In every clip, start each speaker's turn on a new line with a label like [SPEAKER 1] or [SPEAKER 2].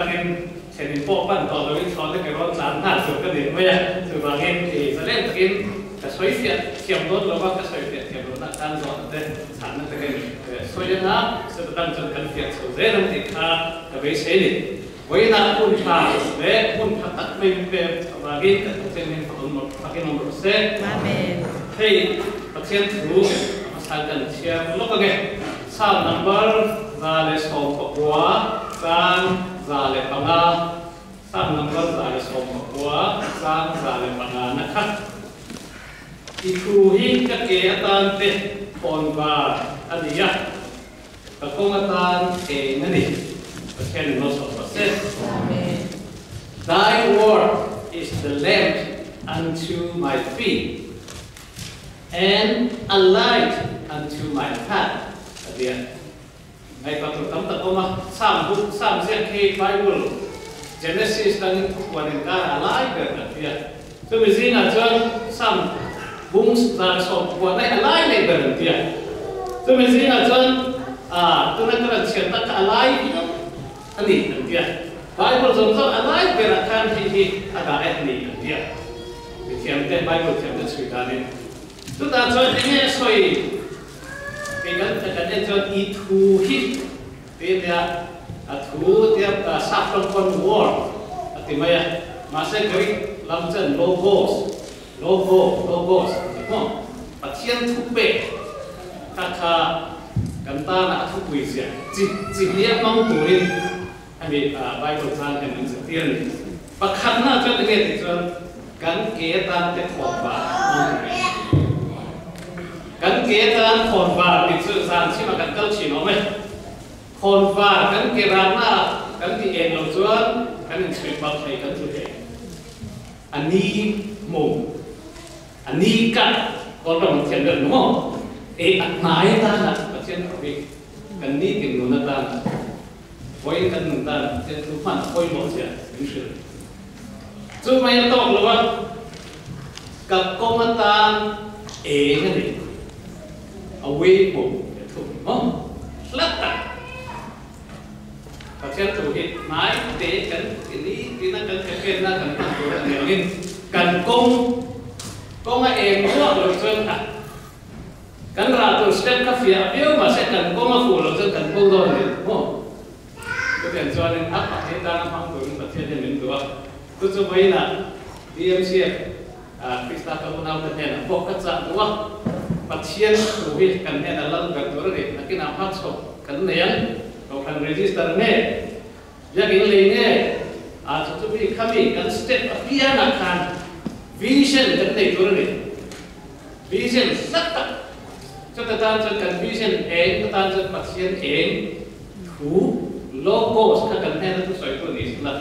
[SPEAKER 1] Takin thlen in pawh pan tawh loin thlawhna ke rawn tlan nghal tur ka ni mai a, chuvangin i zalen takin ka sawi fiah thiam dawn lo va, ka sawi fiah thiam lohna atan zawhna te chhanna te ka in sawi anga, chuta dang chuan kan fiah chho zel ang tih kha ka beisei ni. Vawiinah hun tha leh hmun tha tak mai min pek avangin kan Pathian hian fak awm fakin awm rawh se.
[SPEAKER 2] Amen.
[SPEAKER 1] Hei Pathian thu a hmasa kan chhiar lawk ange. Psalm number 119, chang 105, Psalm number 119, chang 105 na kha. I thu hi ka ke atan te khawnvar a ni a, ka kawng atan eng a ni. Pathian in malsawm rawh se.
[SPEAKER 2] Amen.
[SPEAKER 1] Thy word is the lamp unto my feet and a light unto my path a ti a. Ngaihtuah tur tam tak awm a, Psalm bu, Psalm ziak hi Bible Genesis tangin thupuan inkar a lai ber kan ti a. Chumi zingah chuan Psalm bung 119 hi a lai leh ber an ti a. Chumi zingah chuan tuna ka rawn chhiar tak kha a lai viau a ni an ti a. Bible zawng zawng a lai berah khan hei hi a dah e a ni an ti a. Mithiamte, Bible thiamte chhui danin. Chutah chuan eng nge a sawi? Kei kan kan en chuan i thu hi ti a nia, a thu tia sap ram pawn word a ti mai a, mahse Greek lam chuan logos, logo, logos an ti maw? Pathian thu pek kha kha kan tana a thupui zia chi chi hnih a hmang turin hemi Bible chang hian min zirtir a ni. Pakhatna chuan enge tih chuan kan ke atan te khawn var hmang tur in. Kan ke atan khawn var tih chu zan chhimah kan kal thin awm e. Khawn var kan ke rahna kan tih eng lo chuan kan inchhuih palh thei kan tlu thei. A ni hmu, a ni kat kawl ram an thiam deuh ni maw? E a hnai atana Pathian tho hi kan nitin nun atana Vawiin kan nun tan Pathian thu hman a pawimawh zia min hrilh. Chu mai a tawk lo a, ka kawng atan eng a ni, a way hmuh leh thu maw hlat tak. Pathian thu hi hnai te kan ti ni tina kan campaign na kan hman tur a ni angin kan kawng kawng a eng ruah loh chuan a Kan rah tur step kha fiah viau mahse kan kawng a fuh loh chuan kan bo dawn ni maw? Chutiang chuanin a pahnih tana hmang turin Pathian hian min duh a, chu chu vawiinah DMCF Krista ka unaute hnenah pawh ka chah duh a, Pathian thu hi kan hnenah lal ber tur a ni, nakinah hmachhawp kan nei ang, kohhran register nge, biakinn lei nge, ah chu chu mi khami kan step apiangah khan vision kan nei tur a ni. Vision hlat tak chuta tan chuan kan vision eng atan chuan Pathian eng thu logos kha kan hnena thusawitu ni sela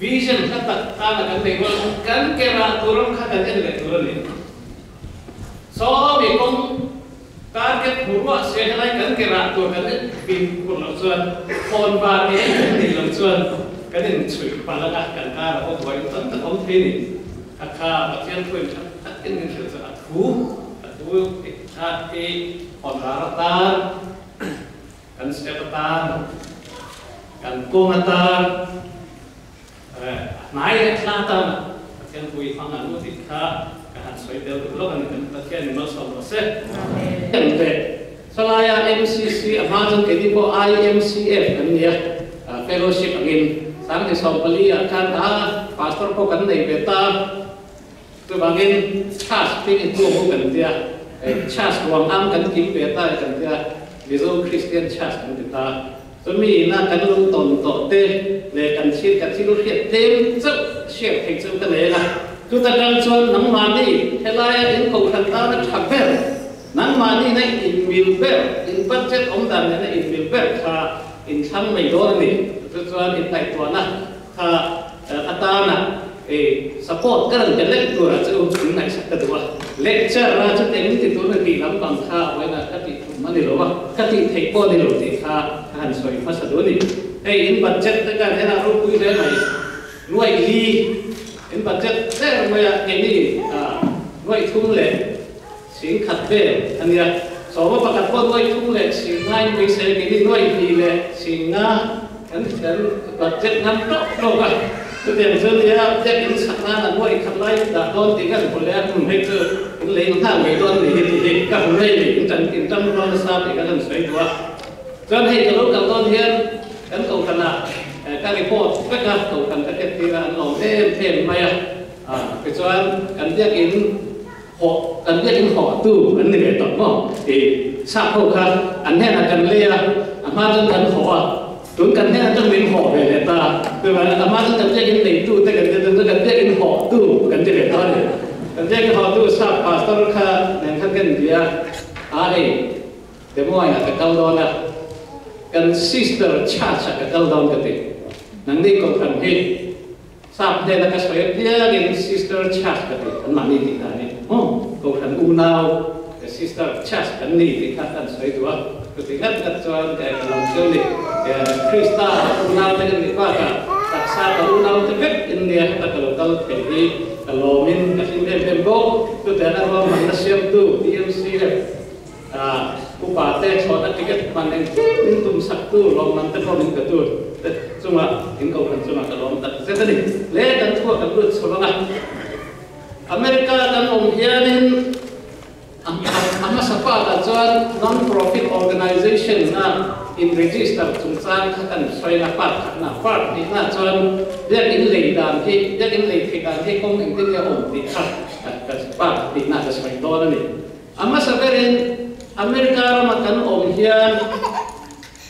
[SPEAKER 1] vision hlat tak tana kan nei rual khan kan ke rah tur ram kha kan en leh tur a ni. Saw mi kawng target hmu ruah se helai kan ke rah tur kan en fim khur loh chuan khawn var eng kan nih loh chuan kan inchhuih palh anga kan karah pawh buai tam tak awm thei a ni. A kha Pathian thuin tha takin min hrilh chu a thu, a thu kha i hawn rar atan, kan step atan, kan kawng atan, a hnai leh thla atan Pathian thu i hmang ang u tih kha ka han sawi tel duh lawk a ni. Kan Pathian in malsawm rawh se. Amen. Teh chalaia MCC a hma chuan keini pawh IMCF kan nia. Fellowship angin 2014 ah khan a pastor pawh kan nei ve ta chuvangin church hming in tu ho kan tia church ruang ang kan kim ve ta kan tia Mizo Christian Church kan ti ta chumi ina kan lu tawn tawh te leh kan thil ka thil hriat tlem chauh share thei chu ka nei a chuta tang chuan nangmahni helaia in kohhran tana tha ber nangmahni na in mil ber in budget awm dan nena in mil ber kha Inthlang mai dawn a ni. Chu chuan inngaihtuahna kha atana support ka rawn pe lek turah chu min ngaihsak ka duh a. Lecture a chu eng ti tur a tih lampang kha vawiinah ka tih thum a ni lo a, ka tih theih pawh a ni lo tih kha ka han sawi hmasa duh a ni. Hei in budget te khan henah ropui hle mai, nuaih li in budget ber mai a, keini nuaih thum leh 10,000 vel a nia. 11 pawh 3,000 in beisei, keini 2,500. Kan kan budget ngam tawk tawk a, chutiang chu nia biakinn sak nan a nuai khat lai dah dawn tih kan hmu leh a, hmun hei chu in lei nghal ngei dawn ni hi tih hi ka hmu ngei ni, in tan in tan rual nasa tih kan han sawi duh a. Chuan hei ka lo kal dawn hian kan kohhranah ka report vek a, kohhran ka ket tir a, an lawm em em mai a, tichuan kan biakinn Hawh, kan biakinn hawhtu an ni ve tawh maw? Tih sap ho kha an hnenah kan lei a, a hma chuan kan hawh a, tun kan hnenah chuan min hawh ve leh ta. Chuvangin a hma chuan kan biakinn neitu te kan ti tun chu kan biakinn hawhtu kan ti ve ta a ni. Kan biakinn hawhtu sap pastor kha nen khan kan inbia a, hei Des Moines-ah ka kal dawn a, kan sister church-ah ka kal dawn ka ti. Nangni kohhran hi Sap hnena ka sawi apiangin Sister Church ka ti, anmahni tih dan hi maw, Kohhran unau Sister Church kan ni tih kha kan sawi duh a, chuti ngat ngat chuan ka lam cheu ni, Krista unau te kan nih bakah taksa ka unau te vek in nia heta ka lo kal thei hi ka lawmin ka hlim em em bawk, chutiang a ruahmanna siamtu TMCF Upa te chhuahna ticket hman engkim min tum saktu lawmman te pawh min pe tu te chunga in kohhran chungah ka lawm tak zet a ni. Le kan chhuah kan lut chho ang a. America kan awm hianin a hmasa pakah chuan non-profit organization na in register chungchang kha kan sawi a, part khatna. Part hnihna chuan biakinn lei dan hi, biakinn lei theih dan hi kawng engtin nge a awm tih kha part hnihna ka sawi dawn a ni. A hmasa berin America rama kan awm hian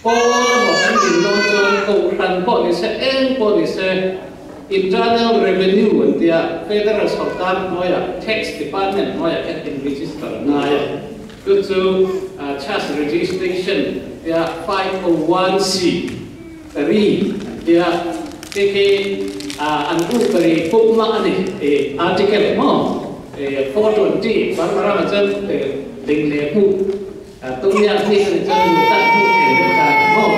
[SPEAKER 1] pawl emaw kan din dawn chuan kohhran pawh ni se, eng pawh ni se, Internal Revenue an tia, Federal sorkar hnuaiah, Tax Department hnuaiah khian in register a ngai a. Chu chu Church Registration tia 501c three an tia, khi khi an u pari pumna a ni, article maw? 420 Burma ramah chuan ding leh hmuh tum nia hnih a nih chuan nu tak hmuh thei deuh khan maw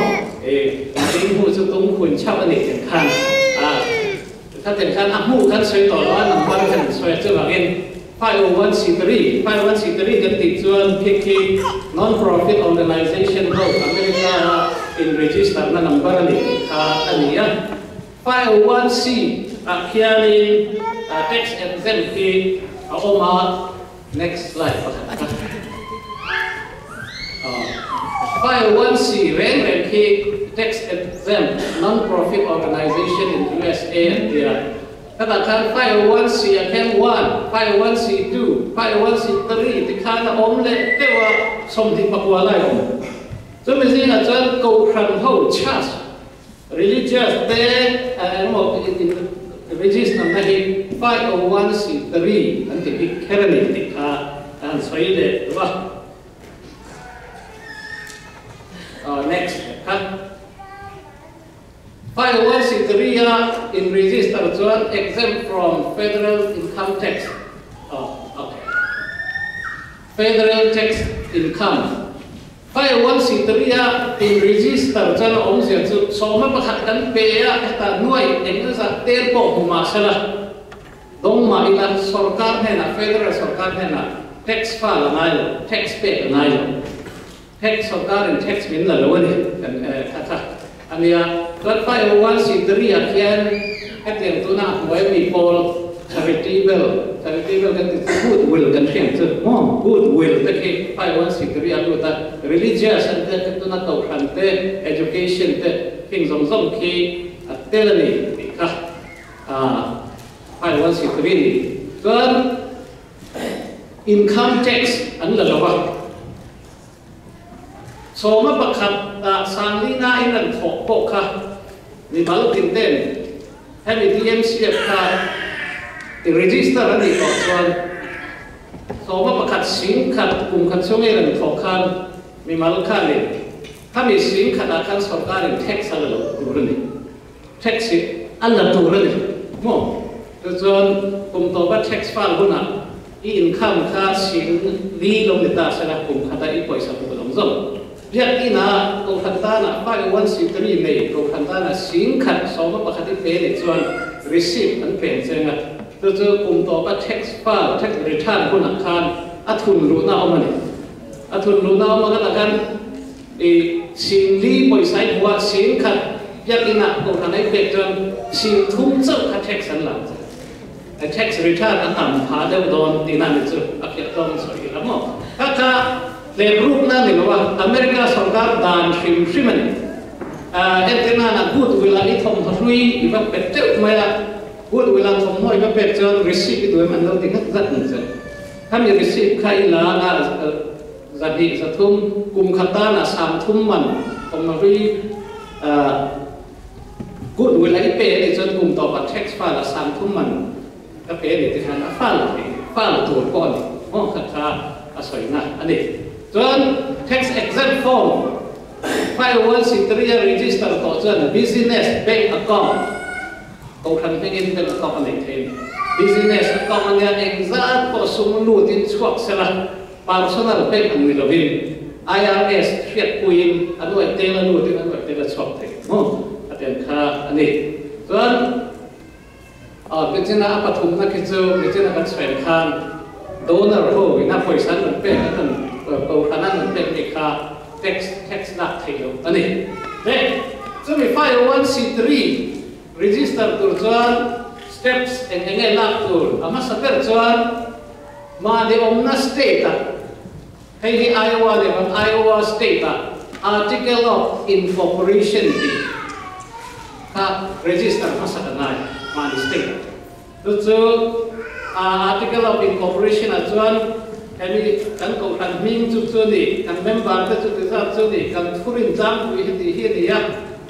[SPEAKER 1] ding hmuh chu tum khun chauh a nih thei khan kha thei khan a hmuh khan sawi tawh lo a number khan an sawi a chuvangin 501c3 501c3 kan tih chuan khi khi non profit organization ho America a in register na number a nih kha a ni a. 501c ah khianin tax exempt hi a awm a, next slide pakhat kha. 501c reng reng khi tax exempt non-profit organization in USA an ti a. Khatah khan 501c ah khian one, 501c two, 501c three ti khan a awm leh deuh a, 24 lai a awm. Chumi zingah chuan Kohhran ho church Religious te emaw register na hi 501c3 an ti bik kher a ni tih kha ka han sawi leh duh a. Next kha. 501c3 a in register chuan exempt from federal income tax. Okay. Federal tax income. 501c3 a in register chuan a awmzia chu sawma pakhat kan pe a, hetah nuai eng zat tel pawh hmu mah sela, dawng mah ila sorkar hnenah, federal sorkar hnenah tax file a ngai lo, tax pek a ngai lo. Tax sorkarin tax min la lo a ni kan kha kha a nia. Chuan 501c3 ah khian hetiang tuna a hnuai mi pawl charitable, charitable kan ti chu good will kan hriat chu maw, good will te khi 501c3 a lut a, religious an te tuna kohhran te, education te khing zawng zawng khi a tel a ni tih kha 501c3 ni. Chuan Income tax an la lo a. Sawma pakhat ah Sanglina in an thawh pawh kha mimal tin ten hemi DMCF kha i register a nih tawh chuan sawma pakhat singkhat kum khat chhung in an thawh khan mimal khanin khami singkhat ah khan sorkar in tax a la lo tur a ni. Tax hi a la tur a ni maw? Tichuan kum tawpa tax file hunah i income kha sing li lo ni ta sela kum khata i pawisa hmuh zawng zawng. Biakina Kohhran tana 501c3 nei Kohhran tana sing khat sawma pakhat i pe nih chuan receipt an pen cheng a, chu chu kum tawpa tax file, tax return hunah khan a thun luhna a awm a ni. A thun luhna a awm a khatah khan i sing li pawisa i hmuh a, sing khat. Biakina kohhran ei pek chuan 30 chauh kha tax an la ang che. Tax return a tam pha deuh dawn tihna ni chu a fiah tawng sawi ila maw? Kha kha hleprukna ni lo a, America sorkar dan hrim hrim a ni. Entirnan a goodwill ah i thawmhnaw hlui i va pet teuh mai a, goodwill ah thawmhnaw i va pek chuan receipt i duh em an lo ti nghat zat ang che. Khami receipt kha i la a, 200, 300, kum khat tana 30 man thawmhnaw hlui goodwill a i pe a nih chuan kum tawpah tax file ah 30 man ka pe a ni tikhan a file thei, file tur pawh a ni maw kha kha a sawina a ni. Chuan tax exempt form 501c3 a register tawh chuan business bank account kohhran hmingin bank account a nei thei a ni. Business account ania engzat pawh sum lutin chhuak sela Personal bank ang ni lovin IRS hriatpuiin a nuaih tel a lutin a nuaih tel a chhuak thei maw a tel kha a ni. Chuan Michina a pathumna khi chu Michina kan sawi khan donor ho ina pawisa an rawn pek an rawn kohhran an rawn pek mi kha tax tax lak theih loh a ni. Hei chumi 501c3 register tur chuan steps eng enge lak tur a hmasa ber chuan Mahni awmna state-ah, hei hi Iowa leh kan Iowa state-ah Article of Incorporation tih kha register hmasa ka ngai mahni state-ah. Chu chu Article of Incorporation-ah chuan hemi kan kohhran hming chu chu a ni, kan member te chu ti zat chu a ni, kan thurin tlangpui heti hi a ni a,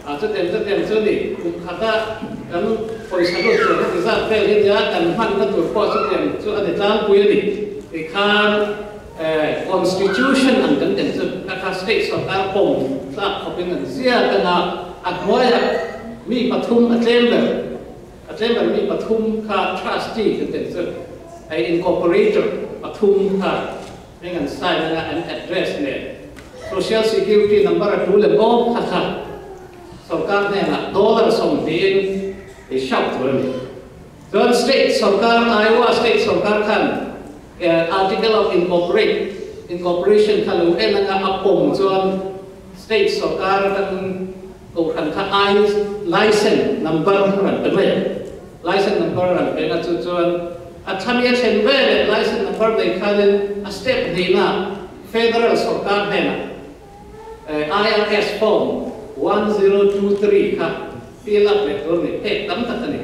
[SPEAKER 1] A chutiang chutiang chu ni, kum khata kan pawisa lut tur heti zat vel hi nia kan hmanna tur pawh chutiang chu a ni tlangpui a ni tih khan Constitution ang kan tel chu kha kha state sorkar pawm tlak khawpin an ziak anga a hnuaiah mi pathum a tlem ber a tlem ber mi pathum kha trustee kan tel chu hei incorporator pathum kha hming an sign anga an address nen Social Security number a tul em aw kha kha sorkar hnenah dollar 20 in i shout tur a ni. Chuan state sorkar, Iowa state sorkar khan Article of Incorporate, Incorporation kha lo en anga a pawm chuan state sorkar atangin kohhran kha I license number rawn pe mai a. License number rawn pe na chu chuan a thami a thlen veleh license number nei khanin a step hnihna Federal sorkar hnenah IRS form 1023 kha fill up leh tur a ni, pek tam tak a ni.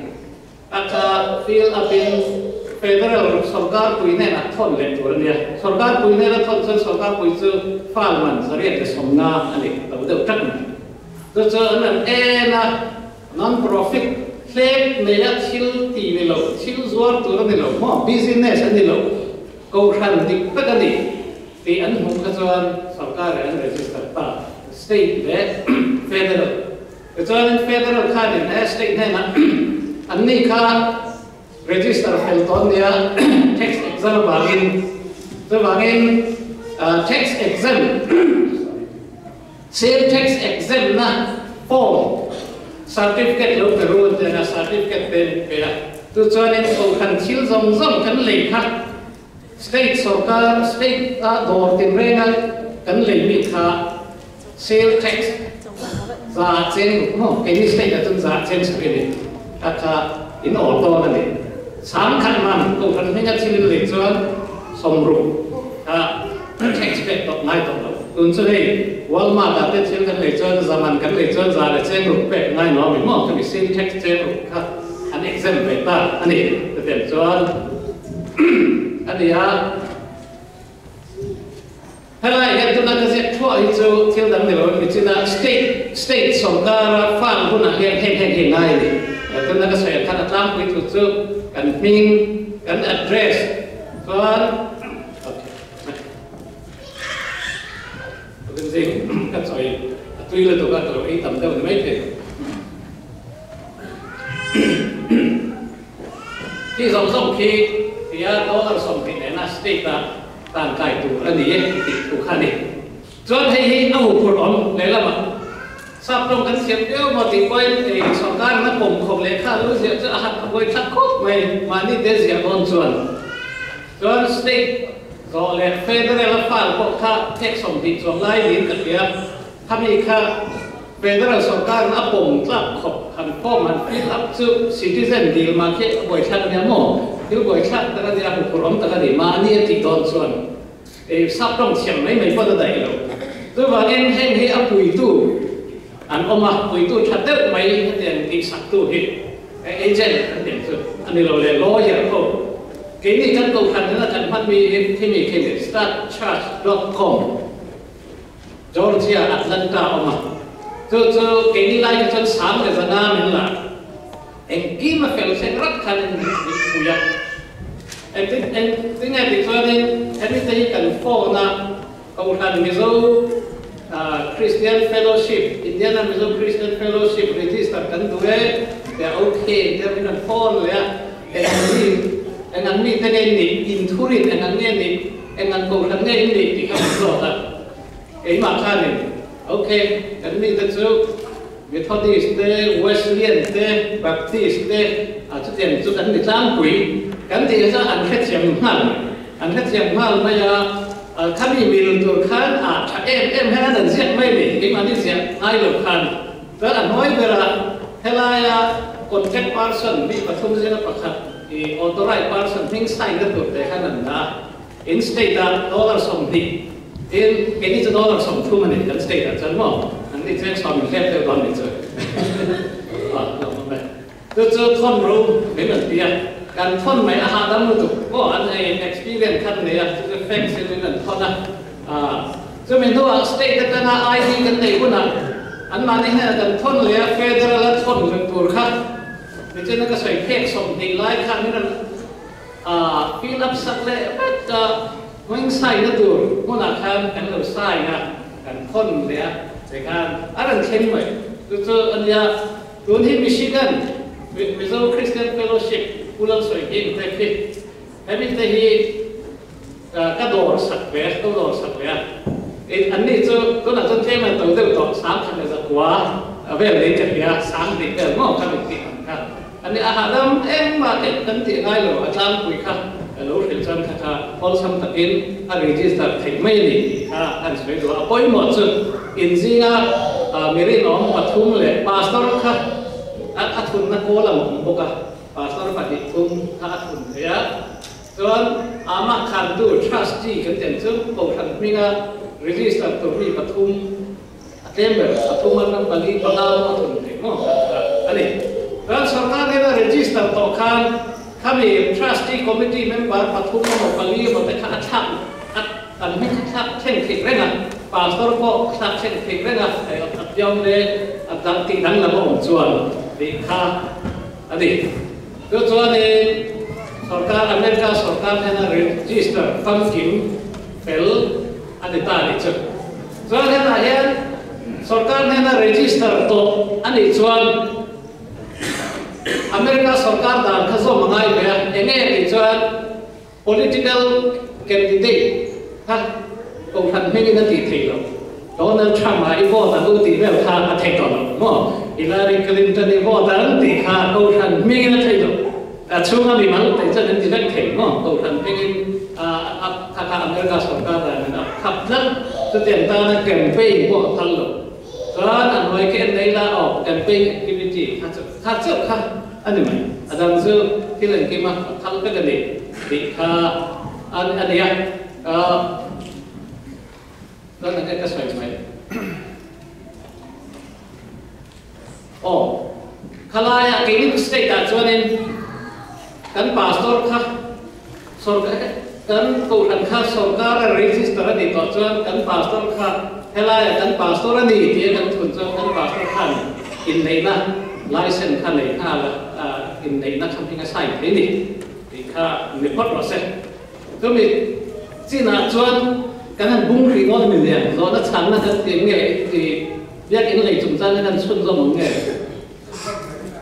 [SPEAKER 1] A kha fill up in Federal sorkar pui hnenah thawn leh tur a nia. Sorkar pui hnena thawn chuan sorkar pui chu file man 150 a ni lo deuh tak mai. Chu chu an rawn en a, non-profit hlep neia thil ti ni lo, thil zuar tur a ni lo maw, business a ni lo. Kohhran dik tak a ni tih an hmuh kha chuan sorkar in an register ta, state leh federal. Tichuanin federal khanin he state hnenah an ni kha register fel tawh nia tax exempt avangin chuvangin tax exempt sale tax exempt na form certificate lo pe ru an ti anga certificate te an pe a chu chuanin kohhran thil zawng zawng kan lei kha state sorkar state a dawr tinrenga kan lei mi kha sale tax za cheng ruk maw keini state ah chuan za cheng sak i ni kha kha in awl dawn a ni 30 man kohhran hminga thil in lei chuan 60 kha Tax pek tawp ngai tawh lo. Tun chu hei Walmart ah te thil kan lei chuan zaman kan lei chuan za leh cheng ruk pek ngai nuam i maw khami sin tax cheng ruk kha an exempt ve ta a ni. Chutiang chuan a ni a. Helai hian tuna ka ziak thuah hi chu thil dang ni lo in michina state state sawrkara file hunah hian heng heng hi ngai a ni. Tuna ka sawi ang khan a tlangpui thu chu kan hming kan address chuan Ka chawi a tui lutuk a, ka lo ei tam deuh ni mai thei. Khi zawng zawng khi tia dollar 20 nena state a tan kai tur a ni e tih thu kha a ni. Chuan hei hi a huphurh awm lehlamah sap tawng kan siam deuh maw tih pawhin ei sorkar in a pawm khawp lehkha lu ziah chu a han a buai thlak khawp mai mahni te ziah dawn chuan. Chuan state zawh leh federal a file pawh kha phek 20 chuang lai niin ka hria. Khami kha Federal sorkar a pawm tlak khawp han form han fill up chu citizen dil mah khi a buaithlak a nia maw? Thil buaithlak tak a nia, huphurh awm tak a ni. Mahni a tih dawn chuan ei sap tawng thiam mai mai pawn a daih lo. Chuvangin heng hi a puitu an awm a, puitu tha deuh mai hetiang tihsaktu hi agent an tih chu a ni lo le, lawyer ho. Keini kan kohhran hena kan hmanmi hi khimi khi ni, startchurch dot com. Georgia, Atlanta a awm a. Chu chu keini lai kha chuan sang leh zanga min la engkim a fel thleng rat khan in min pui a. Engtin engtin nge tih chuanin hemi te hi kan phone a Kohhran Mizo Christian Fellowship, Indiana Mizo Christian Fellowship register kan duh e tia ok tia min rawn phone leh a. Eng ang mi eng ang mite nge in nih, inthurin eng ang nge nih, Eng an kohhran nge in nih tih kha min zawt a, keimah khanin ok, kan mite chu Methodist te, Wesleyan te, Baptist te ah chutiang chu kan ni tlangpui kan tih kha an hrethiam nghal mai, an hrethiam nghal mai a, khami mil tur khan ah tha em em hian an an ziak mai ni, keimahni ziak ngai lo khan chuan a hnuai berah helaia contact person mi pathum zinga pakhat i authorized person hming sign na tur te khan an dah a. In state ah dollar 20 in keini chu dollar 30 a ni kan state ah chuan maw an ni chuan 10 in hlep deuh dawn ni chu a lo awm e. Chu chu thawn ru min rawn ti a, kan thawn mai a hahdam lutuk maw an ei experience khan nei a chu chu facts in min rawn thawn a chumi hnuah state atanga ID kan neih hunah anmahni hnenah kan thawn leh a federal a thawn reng tur kha nichina ka sawi phek 20 lai khan min rawn A fill up sak leh vek a, hming sign na tur hmunah khan kan lo sign a, kan thawn leh a, tikhan a rawn thleng mai. Chu chu a nia, tun hi Michigan Mizo Christian Fellowship Pu Lalsawi Hing te khi hemi te hi ka dawr sak ve a, ka dawr sak ve a. Anni chu tunah chuan tlem a to deuh tawh, 1900 vel niin ka hria, 2000 vel maw ka mit tih ang kha. Ani a hahdam engmah teh kan tih ngai lo, a tlangpui kha ka lo hrilh chuan kha kha awlsam takin a register theih mai a ni tih kha kan sawi duh a. A pawimawh chu inzinga mi rinawm pathum leh pastor kha a thunna kawl ang awm bawk a, pastor pahnih thum kha a thun thei a. Chuan amah khantu trustee kan tih ang chu Kohhran hminga register tur mi pathum A tlem ber pathum an ram pali panga pawh a thun thei maw kha kha a ni. Chuan sorkar hnena register tawh khan khami trustee committee member pathum emaw pali emaw te kha a thlak a an hming kha thlak thleng theih reng a, pastor pawh thlak thleng theih reng a, hei a piang le a dang tih danglam a awm chuan tih kha a ni. Chu chuanin sorkar America sorkar hnena register famkim fel a ni ta a nih chu. Chuan hetah hian sorkar hnena register tawh a nih chuan America sorkar dan kha zawm a ngai ve a, eng nge tih chuan political candidate kha kohhran hmingin a tih theih loh. Donald Trump a i vote ang u tih vel kha a theih tawh lo maw? Hillary Clinton i vote ang tih kha kohhran hmingin a theih loh. A chhunga mi mal te chuan an ti vek thei maw? Kohhran hmingin a kha kha America sorkar danin a khap tlat. Chutiang tana campaign pawh a phal lo. Chuan a hnuai khi en nei la aw, campaign activity kha chu kha chauh kha a ni mai. A dang chu thil engkim a phal vek a ni tih kha a ni a. Chuan enge ka sawi mai? Aw, khalaia keini state ah chuanin kan pastor kha sawrkar kan kohhran kha sawrkara register a nih tawh chuan kan pastor kha helaia kan pastor a ni tia kan thun chuan kan pastor khan inneihna license kha nei nghal a, inneihna kha hming a sign thei ni tih kha ni phawt rawh se. Chumi chinah chuan kan han bung hrih dawn a mi nen zawhna chhanna kan tih nge i Biakinn lei chungchang hian an chhunzawm ang nge?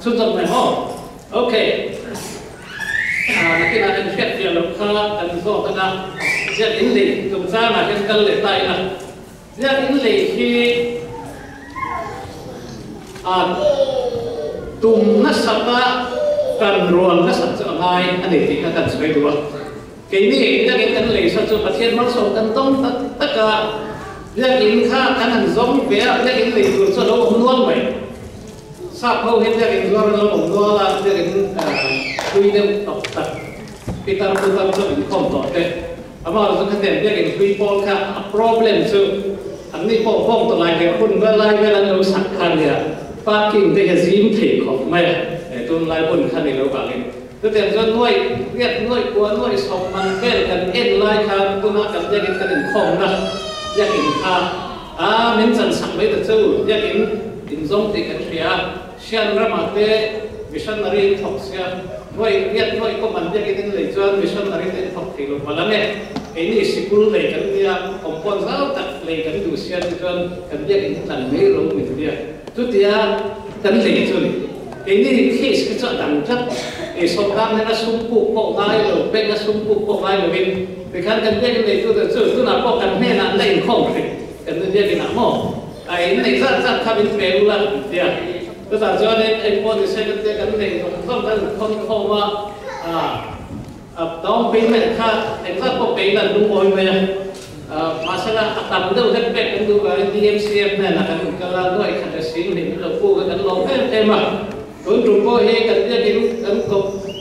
[SPEAKER 1] Chhunzawm mai maw? Ok. Nakinah en hriat fiah loh kha kan zawk ang a, Biakinn lei chungchangah hian kal leh ta ila. Biakinn lei hi a tum nasat a, kan rual nasat chu a ngai a ni tih kha kan sawi duh a. Keini biakinn kan lei sa chu Pathian malsawm kan dawng tak tak a. Biak in kha kan han zawng ve a, biak in lei tur chu a lo awm nual mai. Sap ho hian biak in zuar an lo awm nual a, biak in hlui deuh tawp tak, pitar putar chu inkhawm tawh te. Amah chu khatiang biak in hlui pawl kha a problem chu an ni pawh vawng tawh lai leh hun vel lai vel an lo sak kha nia, parking te hi a zim thei khawp mai a, tunlai hun kha ni lo vangin. Chutiang chuan nuaih riat nuaih kua nuaih sawm man vel kan en lai khan tuna kan biakin kan inkhawmna biakin kha a min chan sak mai ta chu biakin inzawm tih kan hria a, Sian ramah te missionary in thawk sia nuaih riat nuaih pawh man biakin in lei chuan missionary te in thawk thei lo palh ang e, keini sikul lei kan nia compound zau tak lei kan duh sia ti chuan kan biakin hi tlan mai lo min tia chutia kan lei chu ni. Keini case khi chu a dang tlat. Ei sawrkar hnena sum puk pawh ngai lo, bank a sum puk pawh ngai lovin tikhan kan biakinn neitu te chu tunah pawh kan hnenah an la inkhawm hrih. Kan nu biakinah maw a in neih zat zat kha min pe ula an ti a. Chutah chuanin engpawh ni se kan tia kan neih zawng zawng kan inkhawm khawm a, a down payment kha engzat pawh pe ila an lungawi mai a. Mahsela a tam deuh hlek pek kan duh vangin DMCF hnenah kan inkal a, nuaih khat leh sing hnih min lo puk a, kan lawm em em a. Tun tum pawh hi kan biakin kan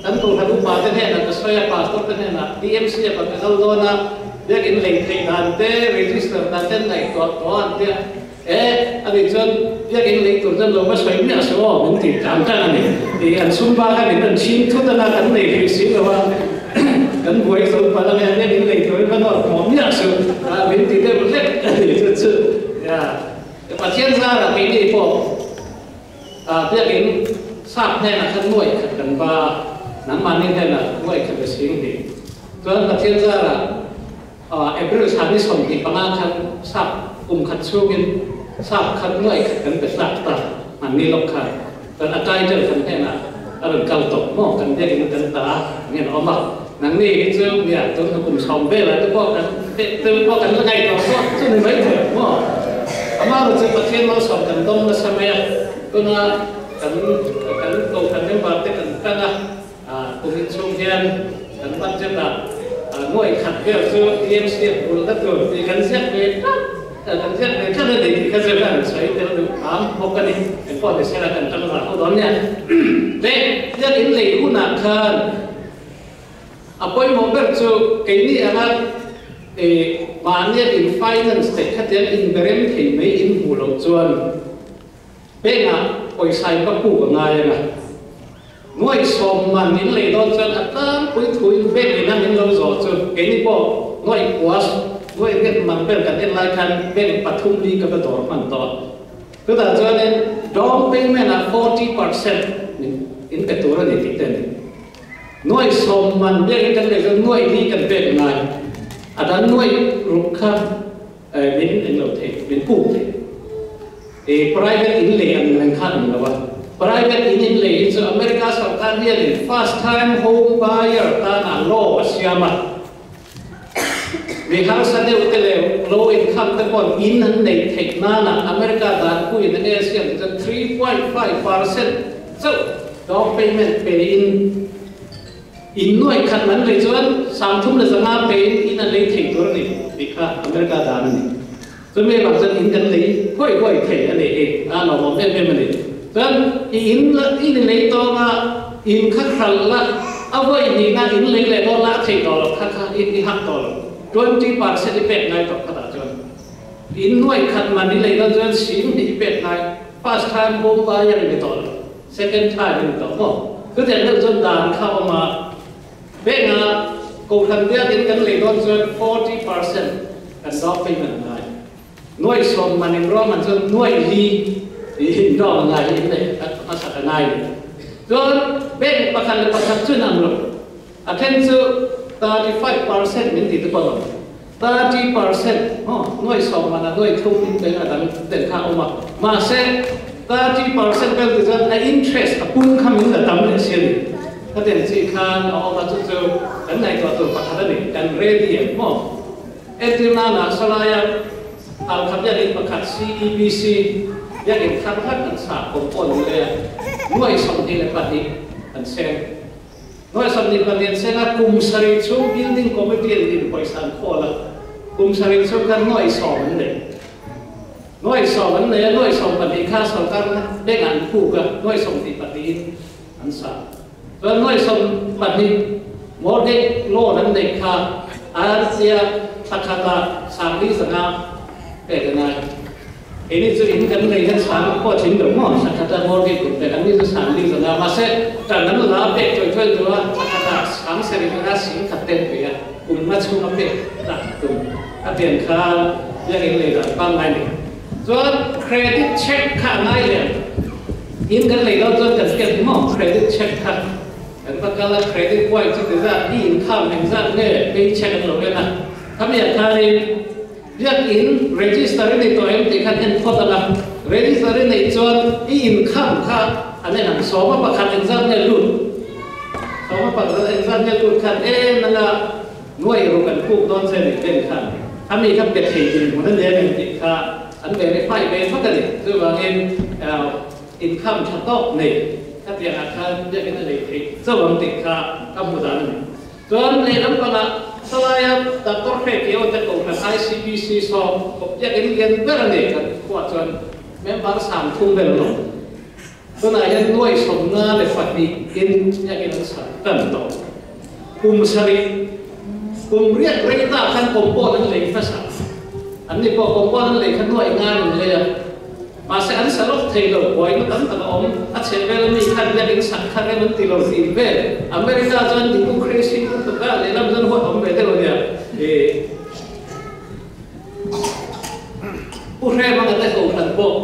[SPEAKER 1] kan kohhran upa te hnenah ka sawi a, pastor te hnenah DMCF ah ka kal dawn a, biakin lei theih dan te, register dan te an ngaihtuah tawh a an tia. E, a nih chuan biakin lei tur chuan lo va sawi miah suh aw, min tih tlang tlang a ni. Tih an sum ba khan in an chhing thut a na, kan nei hrih si lo a, kan buai zo palh ang e, biakin lei turin va nawr hmuh miah suh a, min ti deuh hlek a ni chu chu. Ya, Pathian zarah keini pawh biakin sap hnenah khan nuaih khat kan va a, nangmahni hnenah nuaih khat a sing hnih. Chuan Pathian zarah April thla ni 25 khan sap kum khat chhungin sap khat nuaih khat kan pe hlak ta hmanni lawk khan chuan a title kan hnenah a rawn kal tawh maw kan biakin kan ta ngen a awm a nangni hi chu nia tun hnu kum 10 velah te pawh kan te pawh kan la ngaihtuah pawh chu ni mai thei maw amaherawhchu chu Pathian malsawm kan dawng nasa mai a tuna kan kan kohhran member te kan tan a. Kum inchhung hian kan budget ah nuaih khat vel chu TMC a pul na tur tih kan ziak ve tlat, kan ziak ve tlat a ni tih kha chu kan sawi tel duh hram bawk a ni. Engpawh ni sela kan tang zah ho dawn nia. Leh biak in lei hunah khan a pawimawh ber chu keini anga mahnia in finance theih khatiang inberem thei mai in hmuh loh chuan bank ah pawisa in va puk a ngai anga. Nuaih 10 man in lei dawn chuan a tlangpui thuin bank in a min lo zawh chu keini pawh nuaih kua nuaih riat man vel kan en lai khan bank pathum li ka va dawr hman tawh a. Chutah chuanin down payment ah 40% min in pe tur a ni tih te a ni. Nuaih 10 man biakin kan lei chuan nuaih li kan pek ngai a dang nuaih ruk kha min eng lo thei min puk thei. I private in lei ang reng khan awm lo a, private in in lei hi chu America sorkar hianin first time home buyer tana law a siam a, mi harsa deuh te leh low income te paw'n in an neih theih nana America danpuiin enge a siam tih chuan 3.5% chauh down payment pe in in nuaih khat an lei chuan 3500 pe in in an lei thei tur a ni tih kha America dan a ni. Chumi avang chuan in kan lei huai huai thei a ni hi a lawmawm em em a ni. Chuan i in la i ni lei tawng a, in kha hralh la, a vawi hnihna in lei leh dawn la a theih tawh loh kha kha i i hak tawh lo. 20% i pek ngai tawh khatah chuan in nuaih khat man i lei dawn chuan 20,000 i pek ngai. First time home buyer i ni tawh lo, second time i ni tawh maw? Chutiang deuh chuan dan kha a awm a. Benga Kohhran biakin kan lei dawn chuan 40% kan down payment a ngai. Nuaih 10 man in ruahman chuan nuaih li in down a ngai hi in neih hmasak a ngai ni. Chuan bank pakhat leh pakhat chu in ang lo. A then chu 35% min ti te pawh an awm. 30% maw nuaih 10 man ah nuaih thum in peng a dang ten kha a awm a. Mahse 30% vel ti chuan a interest a pung kha min la tam leh si a ni. Khatiang chi khan a awm a chu chu kan ngaihtuah tur pakhat a ni. Kan ready em maw? Entir nana sawlaia Halkha biakinn pakhat CEBC biakinn thar hlak an sa compound ni leh a nuaih 22 an seng. Nuaih 24 an seng a, kum sarih chhung building committee an in pawisa an khawl a, kum sarih chhung khan nuaih 10 an nei. Nuai sawm an nei a, nuai 12 kha sorkar bank ah an puk a, nuai 22 in an sa. Chuan nuai 12 mortgage loan an neih kha arsia thla khatah 45 pek a ngai. Keini chu in kan nei hian sang pawh a tling lo maw? Thla khatah mortgage kum pek an ni chu 450, mahse tan an la pek chawi chawi tur a, thla khatah 75 10,000 te an pe a, kum nga chhunga pek tak tum a pian kha biakinn lei dan pangngai ni. Chuan credit check kha a ngai leh ang. In kan lei dawn chuan kan hriat maw credit check kha kan va kal a, credit point chu ti zat, i income engzat nge pay check an lo en a, khamiah khanin Biakinn register i nei tawh em tih khan en phawt ang a, register i neih chuan i income kha an en ang, sawma pakhat engzat nge lut, sawma pakhat engzat nge lut khan em anga nuai ruk an puk dawn che nih bank khan a mi kha pe thei dinhmun a ni em em tih kha an verify ve vak a ni. Chuvangin income tha tawk nei khatiangah khan biakinn a nei theih chauh ang tih kha ka hmu dan a ni. Chuan lehlam pangah Salaia Doctor Hre Kio te kohhran ICBC saw biakinn lian ber a ni kan khuaah chuan member 30 vel an awm. Tunah hian nuai 42 in biakinn an sak tan tawh. Kum sarih, kum riat rei ta khan compound an lei hmasa. An ni pawh compound an lei kha nuai ngan an lei a. Mahse an sa lawk thei lo, buaina tam tak a awm. A chheh vel ami khan biakinn sak kha rem an ti lo tih vel. America chuan democracy lutuk a, lehlam chuan huat awm ve deuh a nia. Ih Pu Hremanga te kohhran pawh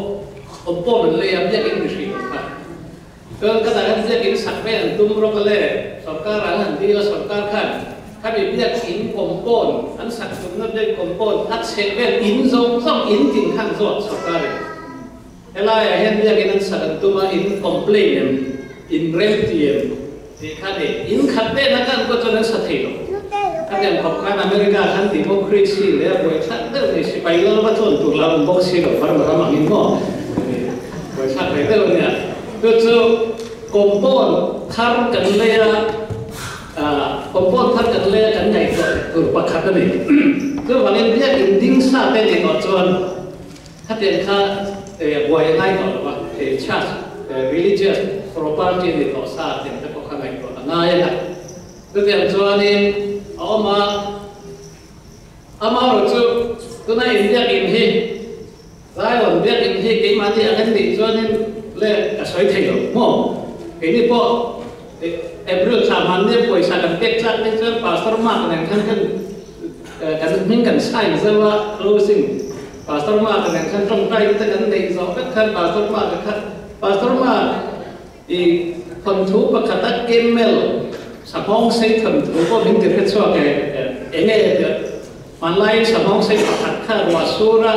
[SPEAKER 1] awm pawm an lei a, biakinn mi hrih lo kha. Chuan ka dang an biakinn sak vel an tum rawk a le, sorkar an han dil a, sorkar khan khami biakinn compound an sak tumna biak compound a chheh vel in zawng zawng in tin khan zawt sorkar in helaiah hian biakinn an sak an tum a, in complain em, in remti em tih kha ni, in khat vel a kan pawh chuan an sa thei lo. Khatiang khawp khan America khan democracy leh a buaithlak deuh nei sipai lal va tlawn tur la awm bawk si lo, Burma ram angin maw? Buaithlak ve deuh a nia. Chu chu compound thar kan lei a, compound thar kan lei a kan ngaihtuah tur pakhat a ni. Chuvangin biakin ding sa te nih tawh chuan khatiang kha buai a ngai tawh lo va, church religious property a ni tawh sa tiang te pawh kha ngaihtuah a ngai a ni. Chutiang chuanin a awm a, amaherawhchu tuna inbiakin hi Zion biakinn hi keimahni ang en nih chuanin le ka sawi thei lo maw? Keini pawh April thla hmannia pawisa kan pek tlak nih chuan Pastor Mark nen khan kan kan hming kan sign zeuh a, closing Pastor Mark nen khan tawngtai te kan neih zawh vek khan Pastor Mark kha Pastor Mark i thawnthu pakhat a camel sahmawng sei thawnthu pawh min ti hre chhuak e enge tia Hmanlaiin sahmawng sei pakhat kha ruah sura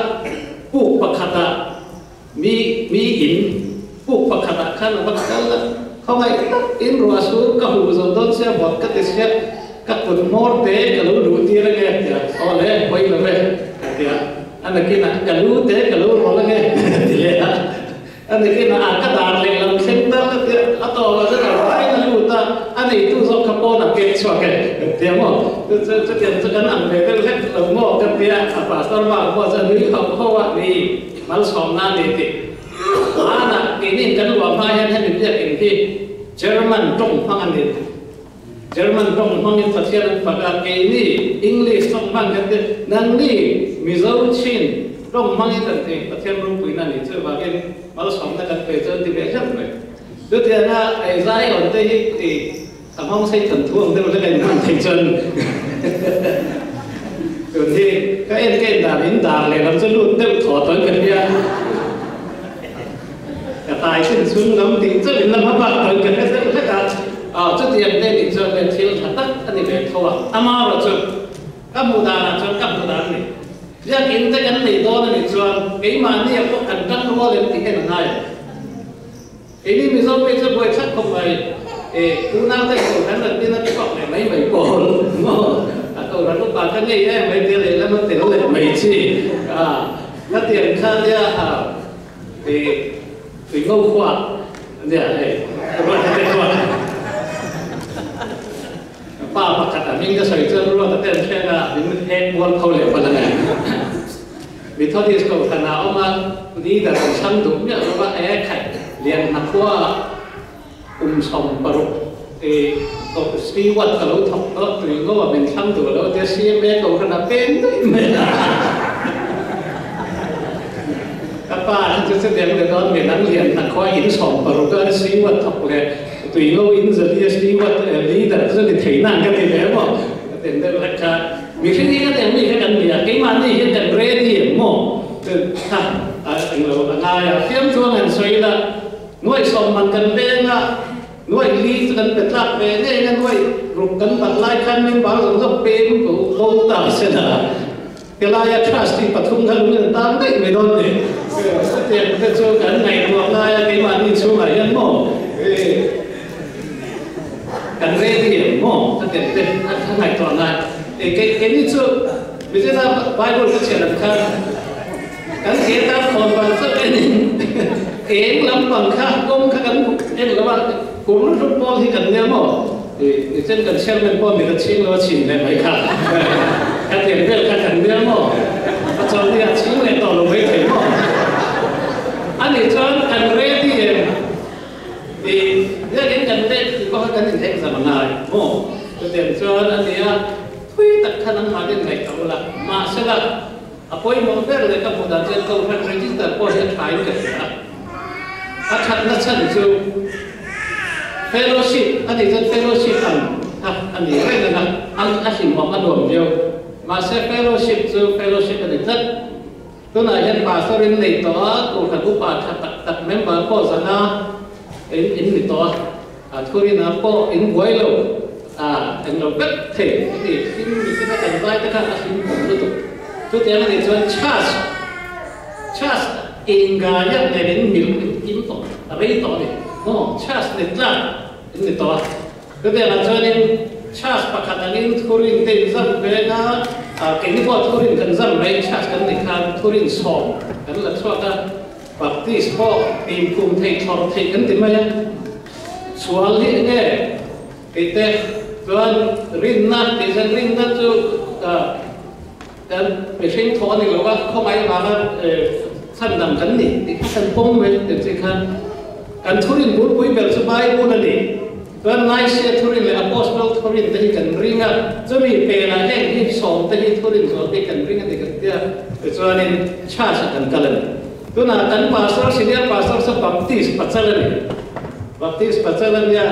[SPEAKER 1] puk pakhatah mi mi in puk pakhatah khan a va kal a, khawngaih takin ruah sur ka huh zo dawn sia vawt ka ti sia ka kut hmawr te ka lo luh tir ange tia aw le hawi lo ve ka ti a, a nakinah ka lu te ka lo rawl ange ka ti leh a. A nikin a ka dar lehlam thleng tal a tia, a tawp ah chuan a rai na lut a, a neitu zawk kha pawn a pek chhuak e, kan tia maw? Chu chu chutiang chu kan ang ve deuh hlek lo maw? Kan tia, a pastor bak pawh chuan nui hauh hauh a, ni malsawmna a ni tih. Hmanah keinin kan luah hma hian hemi biakinn hi German tawng hmang a ni. German tawng hmangin Pathian an fak a, keini English tawng hmang kan ti, nangni Mizo Chin tawng hmangin kan ti, Pathian ropuina a nih chuvangin malsawmna kan pe chu an ti ve hleuh mai. Chutianga ei Zion te hi i a hmang sei than thu ang deuh hlek a inhman theih chuan tun hi ka en ka en dan in dar lehlam chu lut deuh thaw tawn ka hria. Ka tai chin chhung lam tih chauh in la hma bak tawn ka hre deuh hlek a, aw chutiang te nih chuan le thil tha tak a ni ve tho a, amaherawh chu ka hmuh danah chuan ka hmuh dan a ni. Biakinn te kan nei dawn a nih chuan keimahni ah pawh kan tan rual em tih hian a ngai ang. Keini Mizo phei chu buai thlak khawp mai, e unau te kohhran rat tin a chhuak leh mai mai pawl maw, a kohhran upa kha ngei em mai tia lehlam a tel leh mai chi a, khatiang kha nia a. I tui ngo khua nia hei ruat te chuan pa pakhat a hming ka sawi chuan ruat a ten hriat a min hek mual kho leh palh a ni. Mi Methodist kohhran ah awm a, leader an thlang duh miah lo va, e khaih lian hnakhua kum 60 tawh steward ka lo thawk tawh tui ngo a min thlang duh lo tia CMA kohhran ah peng daih mai a. Ka pa hi chu chutiang ni dawn mi dang lian hnakhua in 60 a steward thawk leh tui ngo in zali a steward leader chu ni thei nan ka ti ve maw ka ti deuh hlek kha. Mihring hi kan engmi kha kan ni a, keimahni hian kan ready em maw? Kha englo a ngai a, fiam chuan han sawi ila, nuaih sawm man kan leng a, nuaih li chu kan pe tlak ve ngei a, nuaih ruk kan bat lai khan member zawng zawng peng ko bo ta se na, helaia trustee pathum kha lung in tan daih mai dawn ni. Chutiang te chu kan ngaihtuah lai a, keimahni chhungah hian maw kan ready em maw? Chutiang te a ngaihtuah lai. Keini chu Mizoram Bible ka chhiar ang khan kan ke tan khawn vang chauh enin eng lampang kha kawng kha kan en lo a, kum hlut pawl hi kan nia maw? Nichin kan chairman pawh mit a chhing lo a chhin leh mai kha ka tiang vel kha kan nia maw? A chawlhni a chhing leh tawh lo mai thei maw? Anih chuan kan ready em? Biakin kan leh tih pawh kha kan inhekzam a ngai maw? Chutiang chuan a nia. Thui tak kha nangmah den ngaih tho la, mahsela a pawimawh ber leh ka hmuh dan chuan Kohhran register pawh hi a thain ka hria a. A thatna chhan chu fellowship a nih chuan fellowship ang kha a ni reng ang a, a hlimawm a nuam viau. Mahse fellowship chu fellowship a ni tlat. Tunah hian pastor in nei tawh a, Kohhran upa tha tak tak member pawh zana in in ni tawh a, a thurinah pawh in buai lo a, eng lo vek thei a ti. Hlim mitin a kan vai te kha a hlim awm lutuk. Chutiang a nih chuan church church ingaia nen in mil in kim tawh a rei tawh a ni maw? Church ni tlak in ni tawh a. Chutiangah chuanin church pakhat angin thurin te in zam veng a, keini pawh thurin kan zam mai, church kan nih khan thurin sawm kan la chhuak a, Baptist pawh fimkhum theih thlawrh theih kan ti mai a, sual hi enge tih te chuan rinna tih chuan rinna chu kan mihring thawh a ni lo a, khawngaih vanga chhandam kan ni tih kha kan pawm mai tih chi khan kan thurin bulpui ber chu Bible a ni. Chuan Nicaea thurin leh Apostle thurin te hi kan ring a, chumi pelah heng hi sawm te hi thurin zual te hi kan ring a ni kan tia, tichuanin church ah kan kal a ni. Tunah kan pastor, senior pastor chu Baptist pachal a ni. Baptist pachal a nia,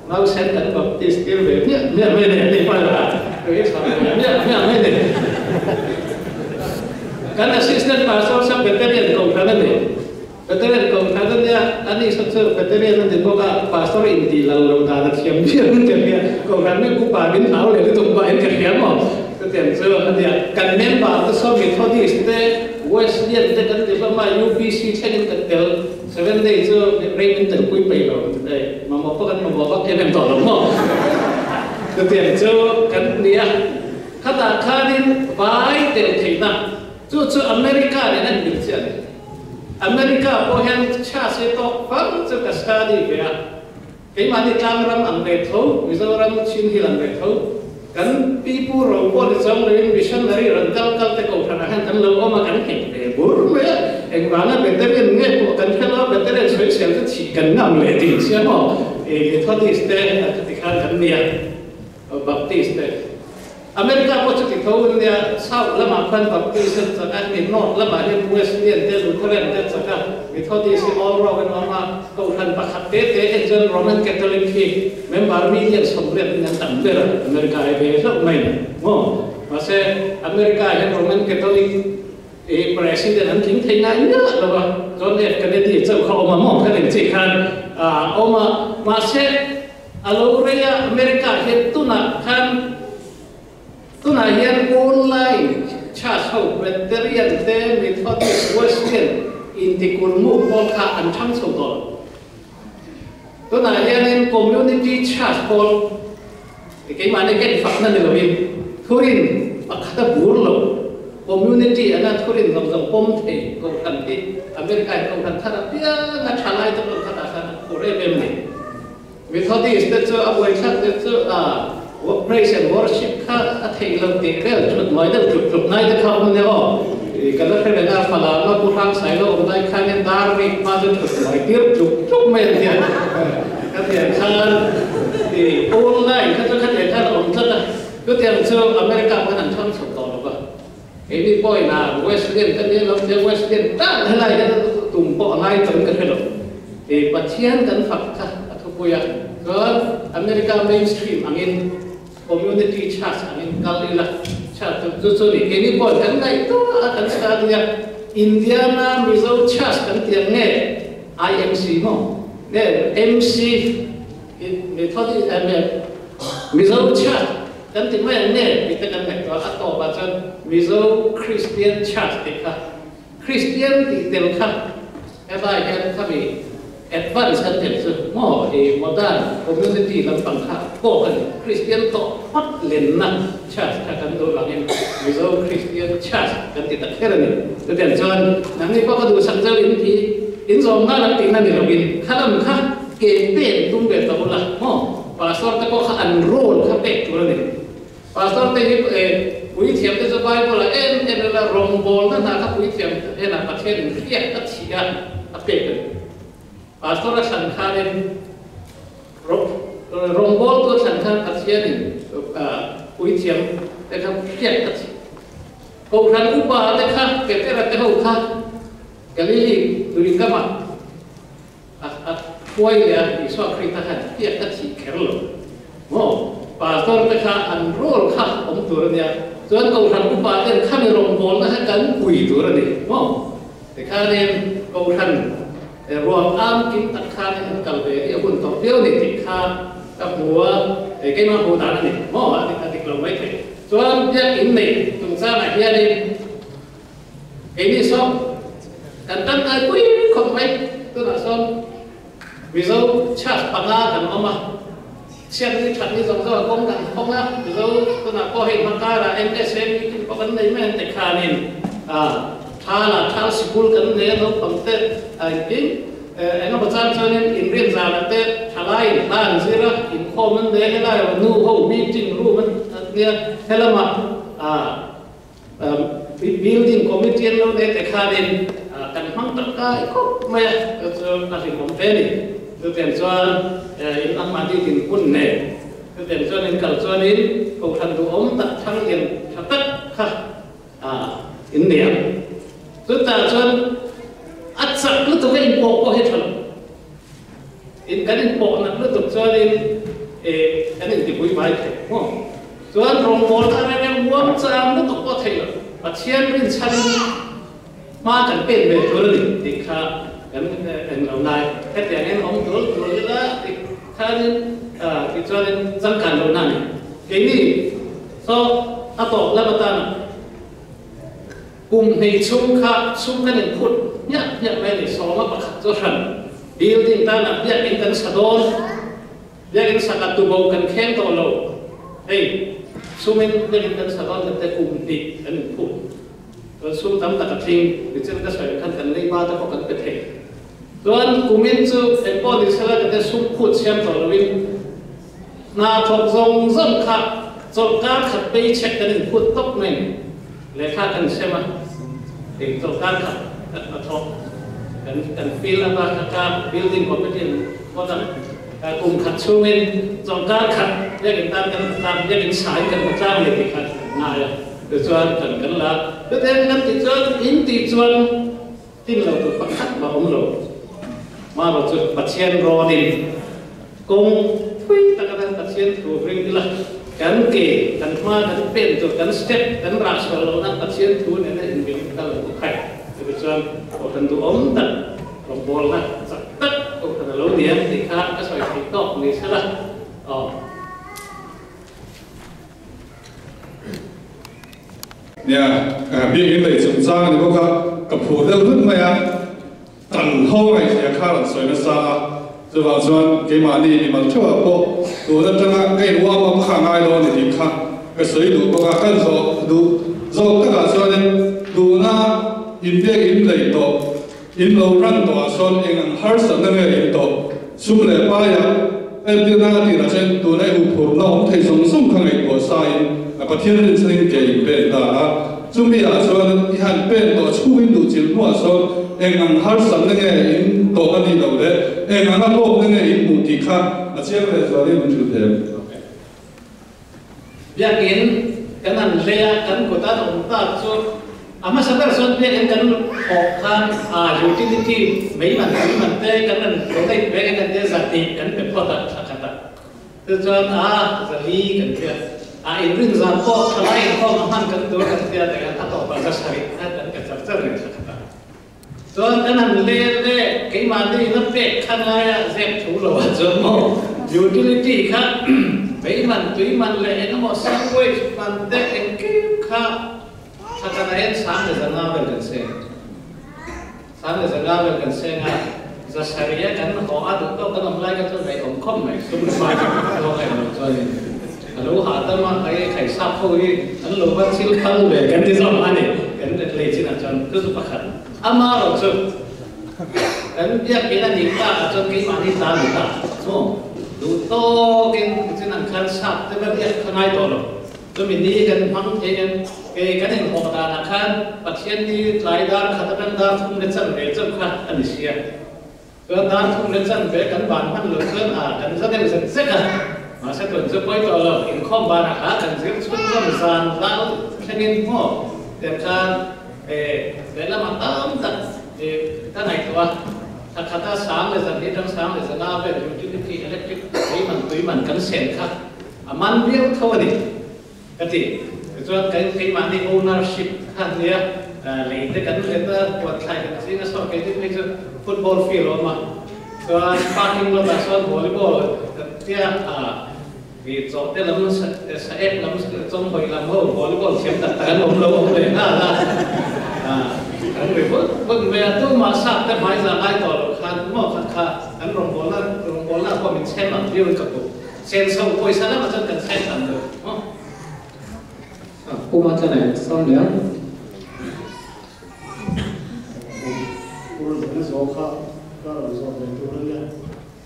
[SPEAKER 1] nausen kan Baptist tir ve miah miah mai a ni, ani pawh a tui chho ve miah miah mai a ni. Kan assistant pastor chu Beterian kohhran a ni. Veteran kohhran a nia, ani saw chu veteran a ni bawk a, pastor intih lal lo dan a thiam viau in ka hria, kohhran mi upa min hlau leh lutuk pah in ka hria maw? Chutiang chu a nia, kan member te saw Methodist te, Wesleyan te kan ti hlawm a, UPC thlengin kan tel, Seventh Day chu rei min telpui peih lo, mamawh pawh kan mamawh vak em em tawh lo maw? Chutiang chu kan nia, khatah khanin vai tel theihna chu chu America nen a inmil chiah a ni. America pawh hian chhia se tawk fang chu ka study ve a, keimahni tlangram ang ve tho, Mizoram Chin Hill ang ve tho, kan pipu ro pawh ni chuang loin missionary rawn kal kal te kohhranah hian kan lo awm a, kan nghet ve bur mai a, engvanga veteran nge pawh kan hre lo a, veteran sawisel chu chhih kan ngam leh tih sia maw, Methodist te khati khan kan nia, Baptist te. America pawh chuti tho an nia, South lamah khan Baptist an chak a, hemi North lamah hian Wesleyan te, Lutheran te an chak a, Methodist hi all rawk an awm a, Kohhran pakhat te te en chuan Roman Catholic hi member million 80 in an tam ber a, America hi ve hlauh mai ni maw? Mahse America ah hian Roman Catholic i President an tling thei ngai miah lo a, John F Kennedy chauh kha awm a maw kha eng chi khan a awm a, mahse A lo rei a, America hian tunah khan tunah hian online church ho Presbyterian te, Methodist, Wesleyan intikulmuk pawl kha an thang chho tawh lo. Tunah hianin community church pawl keimahni ka infakna ni loin thurin pakhat a bur lo. Community anga thurin zawng zawng pawm thei kohhran hi America in kohhran thar apiang a tha lai te pawh khatah khan a phur em em a ni. Methodist te chu a buaithlak te chu a praise and worship kha a theih lo tih vel thut mai deuh tluk tluk ngai te kha awm ania aw. Kan la hre reng a, Falam a Pu Hrangsailo awm lai khanin dar rik hma chu thut hnuai tir tluk tluk mai an tia. Ka tiang khan old line kha chu khatiang khan a awm tlat a, chutiang chu America khan an chhang chho tawh lo va. Keini pawhin a Wesleyan ka nia lo tia Wesleyan tan helai hian tum pawh a ngai tawhin ka hre lo. Pathian kan fak kha a thupui a, chuan America mainstream angin Community church angin kal ila church chu chu chu ni. Keini pawh kan ngaihtuah a kan start nia Indiana Mizo Church kan tih ang nge IMC maw nge MC Methodist Mizo Church kan ti mai ang nge tih te kan ngaihtuah a tawpah chuan Mizo Christian Church tih kha Kristian tih tel kha helai hian khami advance kan tel chu maw i modern community lampang kha pawh a ni. Kristian tawh phawt lenna church kha kan duh vangin Mizo Kristian Church kan ti ta kher a ni. Chutiang chuan nangni pawh ka duhsak zauh in ti in zawm nghal ang tihna ni loin kha lam kha ke pen tum ve ta ula maw pastor te pawh kha an role kha pek tur a ni. Pastor te hi puithiam te chu Bible ah em em ila rawngbawlna hna kha puithiam hnenah Pathian in hriat a thih a, a pek a ni. Pastor a thlan khanin rawngbawltu a thlan khan Pathian in puithiam te kha hriat a thih. Kohhran upa te kha Petera te ho kha Galili lui kamah A huai leh a, Isua Krista khan hriat a thih kher lo maw? Pastor te kha an role kha awm tur a nia, chuan Kohhran upa ten khami rawngbawlna kha kan pui tur a ni maw? Tikhanin Kohhran ruang am kim tak khanin an kal ve hi a hun tawh viau a ni tih kha ka hmu a, keimah hmuh dan a ni maw? A dik lo maithei. Chuan biakinn nei chungchangah hianin Keini sawn kan tangkai pui khawp mai, tunah sawn Mizo church panga kan awm a, chhiat ni that ni zawng zawng a kawng kan hawng a, Mizo tunah pawh hei hmakara MSA meeting pawh kan nei mai an ti khanin Thala Thal sikul kan nei a naupang te engkim eng emaw chang chuanin inrin zanah te thalai hla an zir a, inkhawm an nei a, helai nu ho meeting room an nia helamah Building committee an lo nei te khanin kan hmang tangkai khawp mai a, chu chu a hlimawm hle a ni. Chutiang chuan in anmahni dinhmun nen chutiang chuan in kal chuanin kohhran duhawm tak thang lian tha tak kha in nei ang. Chutah chuan a chak lutuk a inpawh pawh hi tha lo. In kan inpawh nat lutuk chuanin kan intipui vai thei maw? Chuan rawngbawlna a rem em muang chang lutuk pawh theih lo. Pathian rinchhanin hma kan pen ve tur a ni tih kha kan en lo lai. Hetiang hian awm tul tul ila tih khanin tih chuanin changkan lohna a ni. Keini saw a tawp lam atana Kum hnih chhung kha chhung kan inphut hmiah hmiah mai a ni. Sawma pakhat chu hran building tanah biakinn kan sa dawn. Biakinn sakah tubo kan kheng tawh lo. Hei, chhungin biakinn kan sa dawn kan te kum hnih kan inphut. Chuan chhung tam tak a tling. Nichin ka sawi khan kan leiba te pawh kan pe thei. Chuan kumin chu engpawh ni sela kan te sum phut siam tawh loin hna thawk zawng zawng kha chawlhkar khat paycheck kan inphut tawp mai a ni. Lehkha kan sem a, eng chawlhkar khat kan hnathawk kan kan fill up a, ka building committee an phawt a, kum khat chhungin chawlhkar khat biakinn tan kan hna biakinn sain kan hna tlang leh tih kha kan ngai a, tichuan kan kan la. Chutiang kan tih chuan in tih chuan tin lo tur pakhat mah awm lo. Marawh chu Pathian rawnin kawng thui taka kan Pathian thu ring ila, kan ke, kan hma kan pen tur, kan step kan rah sual loh nan Pathian thu nena inmil kal ang bawk hai. Chumi chuan Kohhran duhawm tak, rawngbawlna chak tak Kohhran a lo ni ang tih kha ka sawi theih tawk ni sela aw.
[SPEAKER 2] Nia, biakinn lei chungchang a ni bawk a, ka phur deuh hlut mai a. Kan ho ngaihthlia kha rawn sawi nasa a, chuvang chuan keimahni mimal theuhah pawh tun atanga ka in warm up kha ngai lo a ni tih kha ka sawi duh bawk a, kan zawh duh zawk takah chuanin tuna inbiak in lei tawh, in lo run tawhah sawn eng ang harsatna nge in tawh, sum leh paiah entirna a tirah chuan tuna i huphurhna awm thei zawng zawng kha ngaihtuah sain Pathian rinchhanin ke in pen ta a. Chumi ah chuan i han pen tawh chhungin duh chilh hnuah sawn eng ang harsatna nge in tawh a nih loh leh eng anga hlawkna nge in hmuh tih kha a chiang lehzualin min hrilh thei em?
[SPEAKER 1] Biakinn kan han hlei a, kan kut a awm tak chu a hmasa ber chuan biakinn kan thawk khan a utility mei man tui man te kan rawn donate ve kan tia zahnih kan pe phawt a thla khat a. Chu chuan a zali kan tia a inrin zan pawh thalai inkhawm a hman kan tur kan tia teh khan a tawpah za sarih kha kan pe char char reng thla khat a. Chuan kan han len le keimahni ina pek kha ngaia zep thu lo ah chuan maw utility kha mei man tui man leh eng emaw sewage man te engkim kha thla khat ah hian sang leh zanga vel kan seng. Sang leh zanga vel kan seng a, za sarih a kan haw a duh tawk kan awm lai kha chuan ngaihawm khawp mai sum fai zawk a englo chuanin a lo hahdam a, hei khaisap ho hi an lo va thil phal ve kan ti zawk a ni kan lei chinah chuan chu chu pakhat amarawh chu kan biakinn a nih tak ah chuan keimahni ta ni ta maw duh tawkin chin ang khan sap te va biak kha ngai tawh lo. Chumi ni kan hmang thei em? Kei kan inhawh danah khan Pathian ni tlai dar khat atang dar thum le chan ve chauh kha a ni sia. Chuan dar thum le chan ve kan ban hman loh chuan a kan za deuh zek zek a. Mahse tun chu pawi tawh lo, inkhawm banah kha kan zir chhunzawm zan val thlengin maw tiang khan lehlamah tam tak ka ngaihtuah a. Thla khata sang leh zan hi atang sang leh zana vel utility electric tui man tui man kan sen kha A man viau tho a ni, ka ti. Tichuan kan keimahni ownership kha nia, lei te kan let a, huat thlai kan ching a, saw kei tin phei chu football field a awm a, chuan parking lot ah sawn volleyball kan tia a, i chaw te lam sa ek lam chawmhawi lam ho volleyball thiam tak tak an awm lo awm leh nghal a, kan ri vut vut mai a, tumah sap te hmai za ngai tawh loh khan maw kha kha kan rawngbawlna rawngbawlna pawh min chhem ang viau in ka hmu. Senso pawisa lamah chuan kan sign tam lo maw?
[SPEAKER 3] Puma chuan a insawn leh ang.
[SPEAKER 4] Ur dang zawh kha ka rawn zawh ve tur a nia.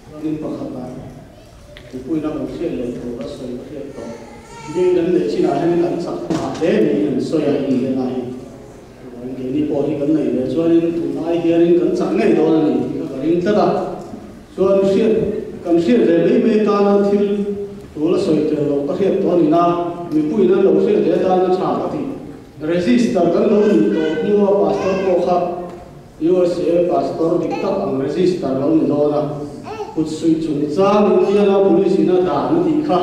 [SPEAKER 4] Chuanin pakhatah mipuina kan hriat leh tur a sawi ka hriat tawh. Ding kan neih chinah hianin an chak phah hle niin an sawi a, Indiana hi. Chuan keini pawh hi kan neih ve chuanin tun ai hianin kan chak ngei dawn a ni tih kha ka ring tlat a. Chuan hriat kan hriat ve mai mai atana thil tul a sawi tel loh ka hriat tawh a ni na, mipuiin an lo hriat ve atana tha ka ti. Register kan lo nih tawh hnua pastor pawh kha USA pastor dik tak ang register lo ni dawn a, kut suih chungchang Indiana police in a dan a tih kha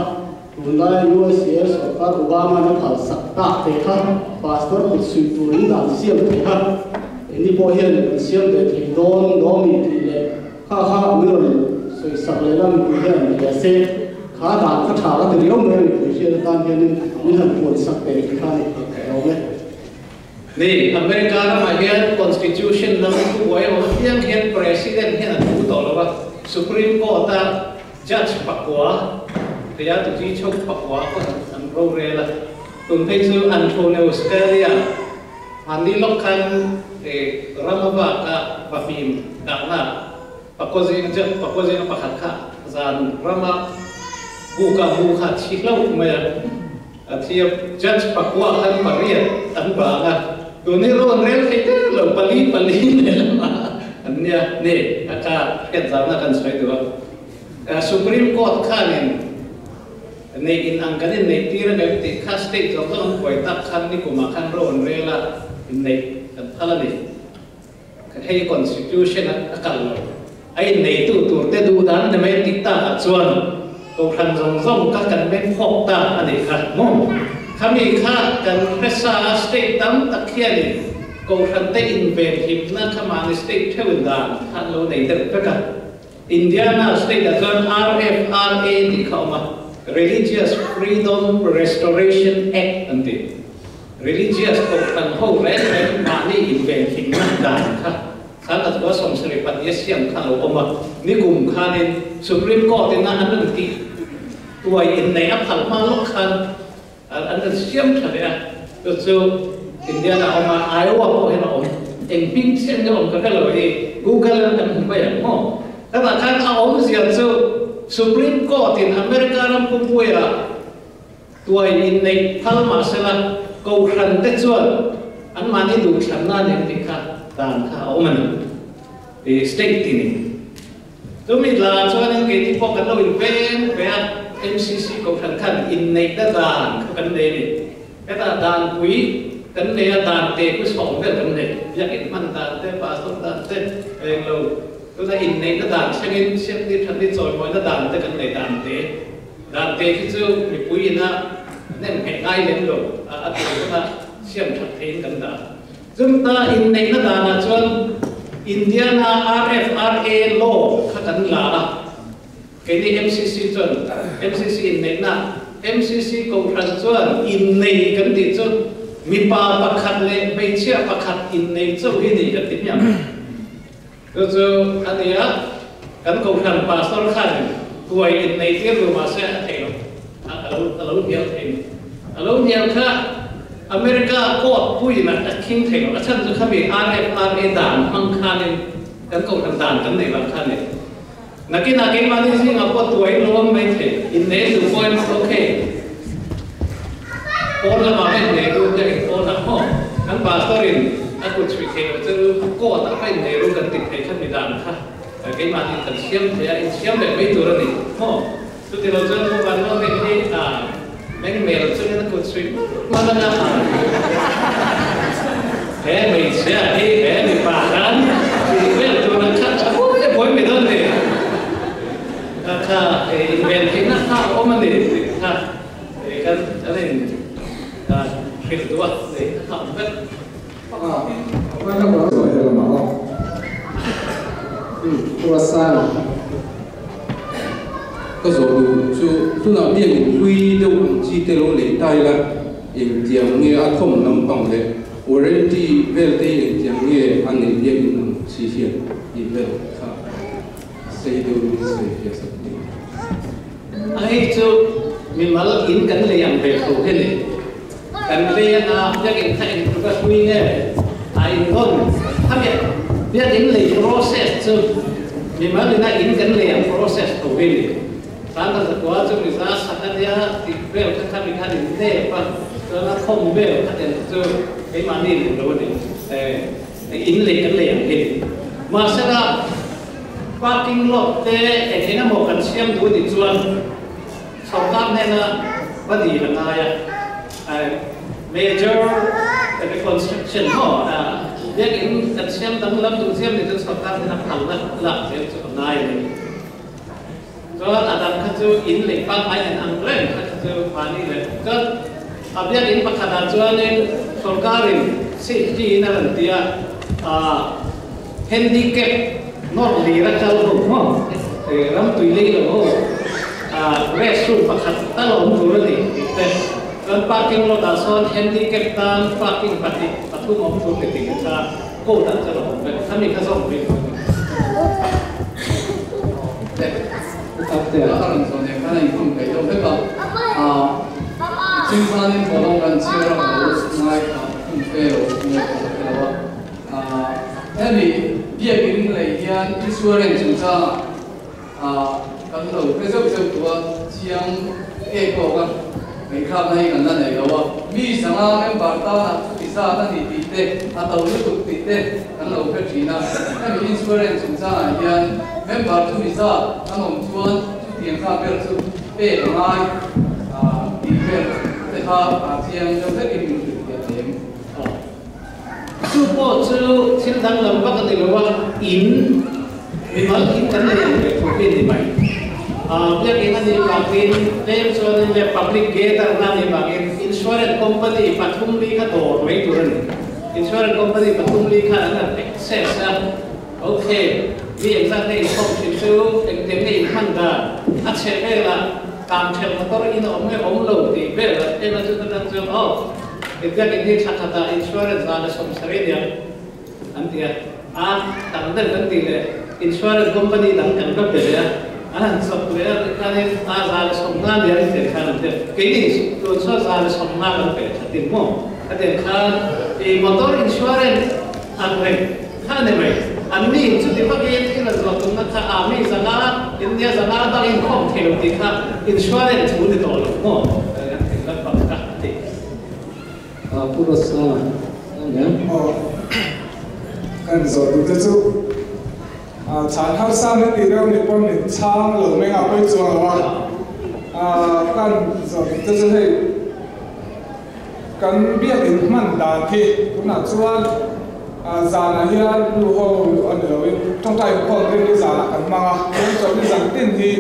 [SPEAKER 4] tunlai USA sorkar Obama-in a phal sak tak te kha pastor kut suih turin dan siam thei kha engni pawh hian kan siam ve thei dawn lawmi tih leh Kha kha min rawn sawisak leh la mipui hian an hria se, kha dan kha tha ka ti riau mai a mipui hriat atan hianin min han puan sak teh tih kha ni lo e.
[SPEAKER 1] Ni, America ramah hian Constitution lam thubuai awm apiang hian President hian a thu tawh lo a, Supreme Court-a Judge pakua, tia tuji chhuk pakua pawh an rorel a, tun phei chu Antonio Scalia, Mahni lawk khan ram a vak a, vahmim dahna pakua zinga judge pakua zinga pakhat kha zan rama buka mu kha a thi hlauh mai a, a thi a, judge pakua khan pariat an bang a, tun hi rawn rel thei der lo, pali pali lehlamah an nia, ni a ka hriat zana kan sawi duh a, Supreme Court khanin. Neih in ang kan inneih tir a ngem tih kha state zawng zawng an buai tak khan nikumah khan ro an rel a, inneih kan phal a ni. Hei constitution a kal lo. A inneitu tur te duh dan ni mai tih takah chuan kohhran zawng zawng kha kan meng phawk ta a nih kha maw? Khami kha kan hresa a state tam tak hianin kohhran te invenhimna kha mahni state theuhin dan kha an lo nei deuh vek a. Indiana state ah chuan RFRA tih kha a awm a, Religious Freedom Restoration Act an ti. Religious kohhran ho reng reng mahni invenhimna dan kha khan a thua 74 a siam kha a lo awm a, nikum khanin Supreme Court in a an rawn tih tuai inneih a phal hma lawk khan An rawn siam tha leh a, chu chu Indiana a awm a, Iowa pawh hian a awm. Eng hming chiah nge awm ka hre lo hi, Google an kan hmu mai ang maw? Hetah khan a awmzia chu Supreme Court in America ram pumpuia tuai inneih phal mahsela Kohhran te chuan An mahni duhthlanna nen tih kha dan kha a awm a ni. I state tinin. Chumi tla chuanin keini pawh kan lo inveng ve a, MCC Kohhran khan inneihna dan kha kan nei a ni. Hetah danpui kan nei a, dan te ku sawm vel kan nei. Biakinn hman dan te, pastor dan te, englo tuna inneihna dan thlengin siamni thatni chawimawina dan te kan nei dan te. Dan te khi chu mipui ina nem nghet ngai lem lo a tur huna siam that theiin kan dah. Chumta inneihna danah chuan Indiana RFRA law kha kan la a, keini MCC chuan MCC inneihna MCC Kohhran chuan innei kan tih chu mipa pakhat leh hmeichhia pakhat innei chauh hi ni kan ti hmiang. Chu chu a ni a, kan Kohhran Pastor khan huai innei tir lo mahse a thei lo, a lo hnial thei lo. A lo hnial kha America court puiin a khing thei lo, a chhan chu khami RFRA dan hmang khanin kan Kohhran dan kan neih vang kha a ni. Nakinah keimahni zingah pawh tuai lo awm mai thei, innei duh pawhin ok. Pawn lamah ka innei ru te in pawnah maw kan pastor in a kut chhuih theih loh chu court ah ka innei ru kan ti thei kha mi dan kha keimahni kan siam thei a, insiam leh mai tur a ni maw. Chuti lo chuan Pu Vanlawmin hi a mengmel chungin a kut chhuih hman a nga he hmeichhia hi he mipa khan tih vel tur an khat tha pui a buai mai dawn ni. Kha kha inven theihna kha a awm a ni tih kha kan kan in hrilh duh a ni kha awm vek.
[SPEAKER 2] Ka zawh duh chu tunah biakin hlui deuh ang chi te lo lei ta ila engtiang nge a thawm lampang leh warranty vel te hi engtiang nge a neih biakin ang chi hian tih vel kha sei deuh in sawi fiah sak teh.
[SPEAKER 1] A hei chu mimal in kan lei ang ve tho hi ni. Kan lei a biakinn kha eng tluk a hlui nge a inrawn khami biakinn lei process chu mimal ina in kan lei ang process tho hi ni. Sangha zakua chu miza sak a nia tih vel kha khami khan in nep a, chuan a khawm vel kha ten kha chu keimahni in lo a ni. In lei kan lei ang hi ni. Mahsela parking lot te eng eng emaw kan siam duh a nih chuan Sorkar hnena va dil a ngai a, major reconstruction maw biakinn kan siam danglam duh chiam nih chuan sorkar hnena phalna lak zel chu a ngai a ni. Chuan a dang kha chu in lei pangngai nen ang reng kha kha chu mahni leh chuan a biakinn pakhatah chuanin sorkarin safety in a rawn ti a, Handicap nawr lir a kal ho maw? Ram tui lei lo ho restroom pakhat tal a awm tur a ni tih te chuan parking lot ah sawn handicap tan parking pahnih pathum awm tur ni tih te kha code ah chuan a awm vek khami kha zawng ve tur a ni.
[SPEAKER 2] Ute a rawn zawh nen khan a inkhawm peih deuh vek a, chingkhanin bawlawng kan chhiar a ka lo ngaithla khum fe lo nge ka lo hre lo a. Hemi biakinn lei hian insurance chungchangah kan lo hre zeuh zeuh tawh a, chiang ek awk a ngaihthlakna hi kan la nei lo a. Mi sanga member tanah chuti zat a ni tih te, a to lutuk tih te kan lo hre thin a. Hemi insurance chungchangah hian member chu mi zat an awm chuan chutiang zat vel chu pek a ngai tih vel te kha chiang deuh hlekin min hrilhfiah lem.
[SPEAKER 1] Chu pawh chu thil danglam vak a ni lo a, in mimal in kan nei ang ve thu hi a ni mai. Biakinn a nih vangin tlem chuanin leh public gather na a nih vangin insurance company pathum li kha dawr mai tur a ni. Insurance company pathum li khan an han access a, ok, mi engzat nge inkhawm thin chu, engtiang nge inhman dan, a chheh velah tang ṭhelh motor in a awm nge awm lo tih vel a en a, chuta tang chuan aw, Biakinn hi thla khatah insurance 170 niang an ti a, a tam deuh kan tih leh insurance company dang kan va pe leh a, an han chawp leh a tikhanin a 150 niang tiang khan an ti a, keini tun saw 150 kan pe tha tin maw a tiang khan i motor insurance ang reng kha a ni mai, an ni chuti vakin thil an zawh tumna kha a mi 500 India 500 dang inkhawm thei lo tih kha insurance thu ni tawh lo maw kan ti lam bang kha a ti.
[SPEAKER 3] Pu Rasa, Aw kan zawh duh te chu chhan harsa min tih deuh ni pawn min chhang lo mai ngah pawi chuang lo a, kan zawh duh te chu hei kan biakin hman dan khi tunah chuan zanah hian nu ho a ni loin tawngtai inkhawm te hi zanah kan hmang a, chuan chawlhni zan tin hi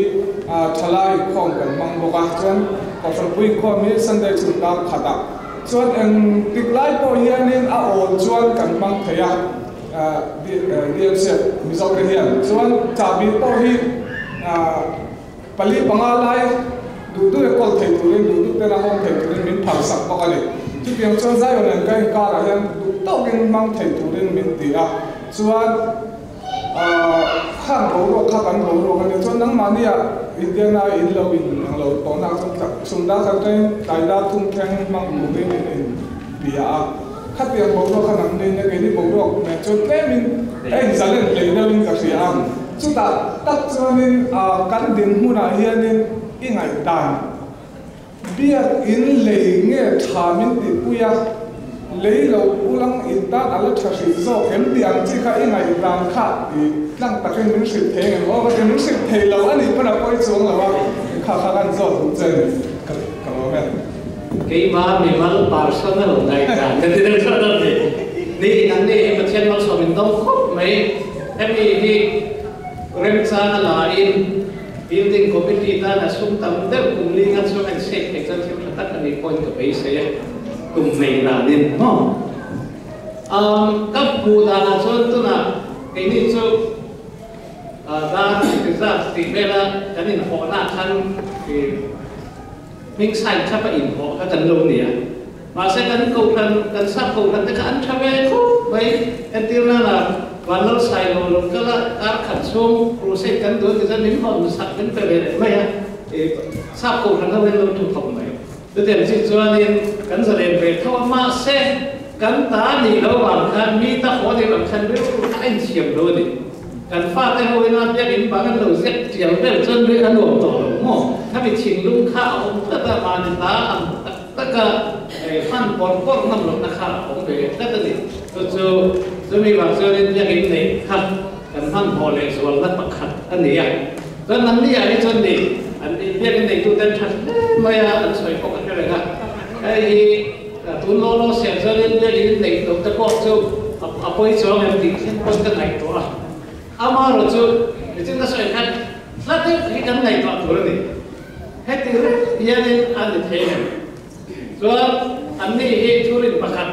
[SPEAKER 3] thalai inkhawm kan hmang bawk a, chuan kohhran pui inkhawm hi Sunday chhun dar khatah. Chuan eng tik lai pawh hianin a awl chuan kan hmang thei a, DMC Mizo te hian. Chuan chahbi pawh hi pali panga lai duh duh e kawl thei turin, duh duh tena hawng thei turin min phalsak bawk a ni. Chutiang chuan Zion nen ka inkarah hian duh tawkin hmang thei turin min ti a. Chuan Khang boruak kha kan boruak a nia chuan nangmahnia Indiana in lo in ang lo tawhna chuan chhun dar khat thleng tlai dar thum thleng hmang turin in in bia a, khatiang boruak kha nang nia keini boruak nen chuan tlemin a inzalen hlei deuhin ka hria a, chutah tak chuanin kan dinhmunah hianin i ngaihdan Biak in lei nge tha min tihpui a, lei lo ulang in tan a la tha hrih zawk em tih ang chi kha i ngaihdan kha i tlang takin min hrilh thei engem aw ka ti, min hrilh thei lo a nih pawn a pawi chuang lo a, kha kha kan zawt duh che ni ka ka lawm e.
[SPEAKER 1] Keimah mimal personal ngaihdan ka ti deuh tlat a ni. Ni an ni hi Pathian malsawm in dawng khawp mai, hemi hi remchang a la in Building Committee tana sum tam deuh kum li nga chuang an save theih chuan thil tha tak a nih pawhin ka beisei a, kum nei danin maw? Umm ka hmuh danah chuan tunah keini chu dar engtizat tih vela kan inhawhna khan hming sign thlapa inhawh kha kan lo ni a, mahse kan kohhran kan sap kohhran te kha an tha ve khawp mai, entir nana Vanlal Sailo lo kal a kar khat chhung crusade kan duh ti chuan min hawn sak min pe ve leh mai a, sap kohhran ho hian lo thu thawk mai. Chutiang chi chuanin kan zalen ve tho a, mahse kan ta nih lo vang khan mi ta haw nih vang khan rilru kha a inthiam lo a ni. Kan fate ho ina biakinn bang an lo zet tial vel chuan ri a nuam tawh lo maw? Khami thinlung kha a awm tlat a, mahni ta ang tak taka hman pawrh pawrh ngam lohna kha a awm ve tlat a ni. Chu chu chumi vang chuanin biakinn neih kha kan hmanhmawh leh zualna pakhat a ni a. Chuan nangni ah hi chuan ni an biakinn neitute an tha hle mai a, an sawi pawh ka hre reng a. Hei hi tun law law siam chuanin biakinn neih loh te pawh chu a pawi chuang em tih thleng pawn ka ngaihtuah a. Amaherawh chu nichin ka sawi khan hla deuh hi kan ngaihtuah tur a ni. Heti reng hianin a ni thei em? Chuan anni hi thurin pakhat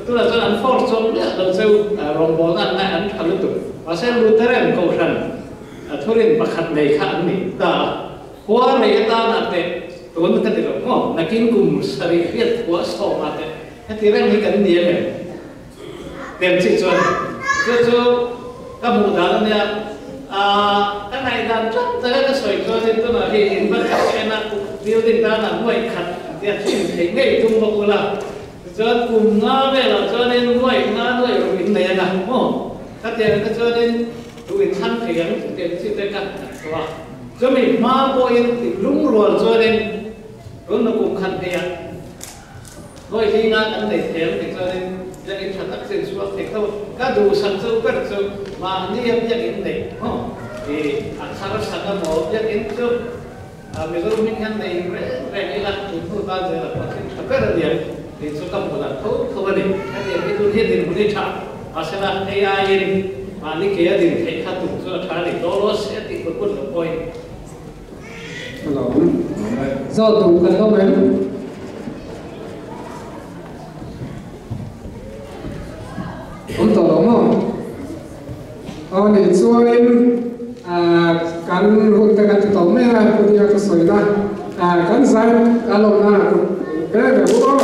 [SPEAKER 1] tunah chuan an force chuang miah lo cheu rawngbawlna an ngaih an tha lutuk. Mahse Lutheran kohhran thurin pakhat nei kha an ni ta a. Khua rei atana teh tun ka ti lo maw? Nakin kum sarih riat khua sawma teh heti reng hi kan ni em em? Tem chi chuan chu chu ka hmuh dan a nia. Aaa ka ngaihdan tlat taka ka sawi chuanin tunah hi in va khat en a, building tana nuaih khat tia thin theih ngei tum bawk ula. Tichuan kum nga velah chuanin nuaih nga nuaih ruk in nei anga maw? Khatiang te chuanin duh in thlang thei ang chutiang chi te ka ngaihtuah a. Chumi hma pawhin lungrual chuanin tun kum khat hniah Hawi hi nga kan nei thei ang ti chuanin biakinn tha tak chu in chhuak thei tho. Ka duhsak chu ber chu mahni a biakinn neih maw i a thar sak a maw biakinn chu Mizo hming hian nei reng reng ila tun hnu tan zel a pawh thil tha ber a niang tih chu ka hmuh dan tho tho a ni. Hetiang hi tun hi dinhmun hi tha mahsela hei aiin mahni ke a din theih kha tum chu a tha a ni. Dawlaw se tih put put lo pawhin.
[SPEAKER 5] Hello. Zawt duh kan awm em? Awm tawh lo maw? Aw nih chuanin kan hun te kan ti tawh mai a, Pu Nia ka sawi na. Kan zai a lawmna pe ve u aw.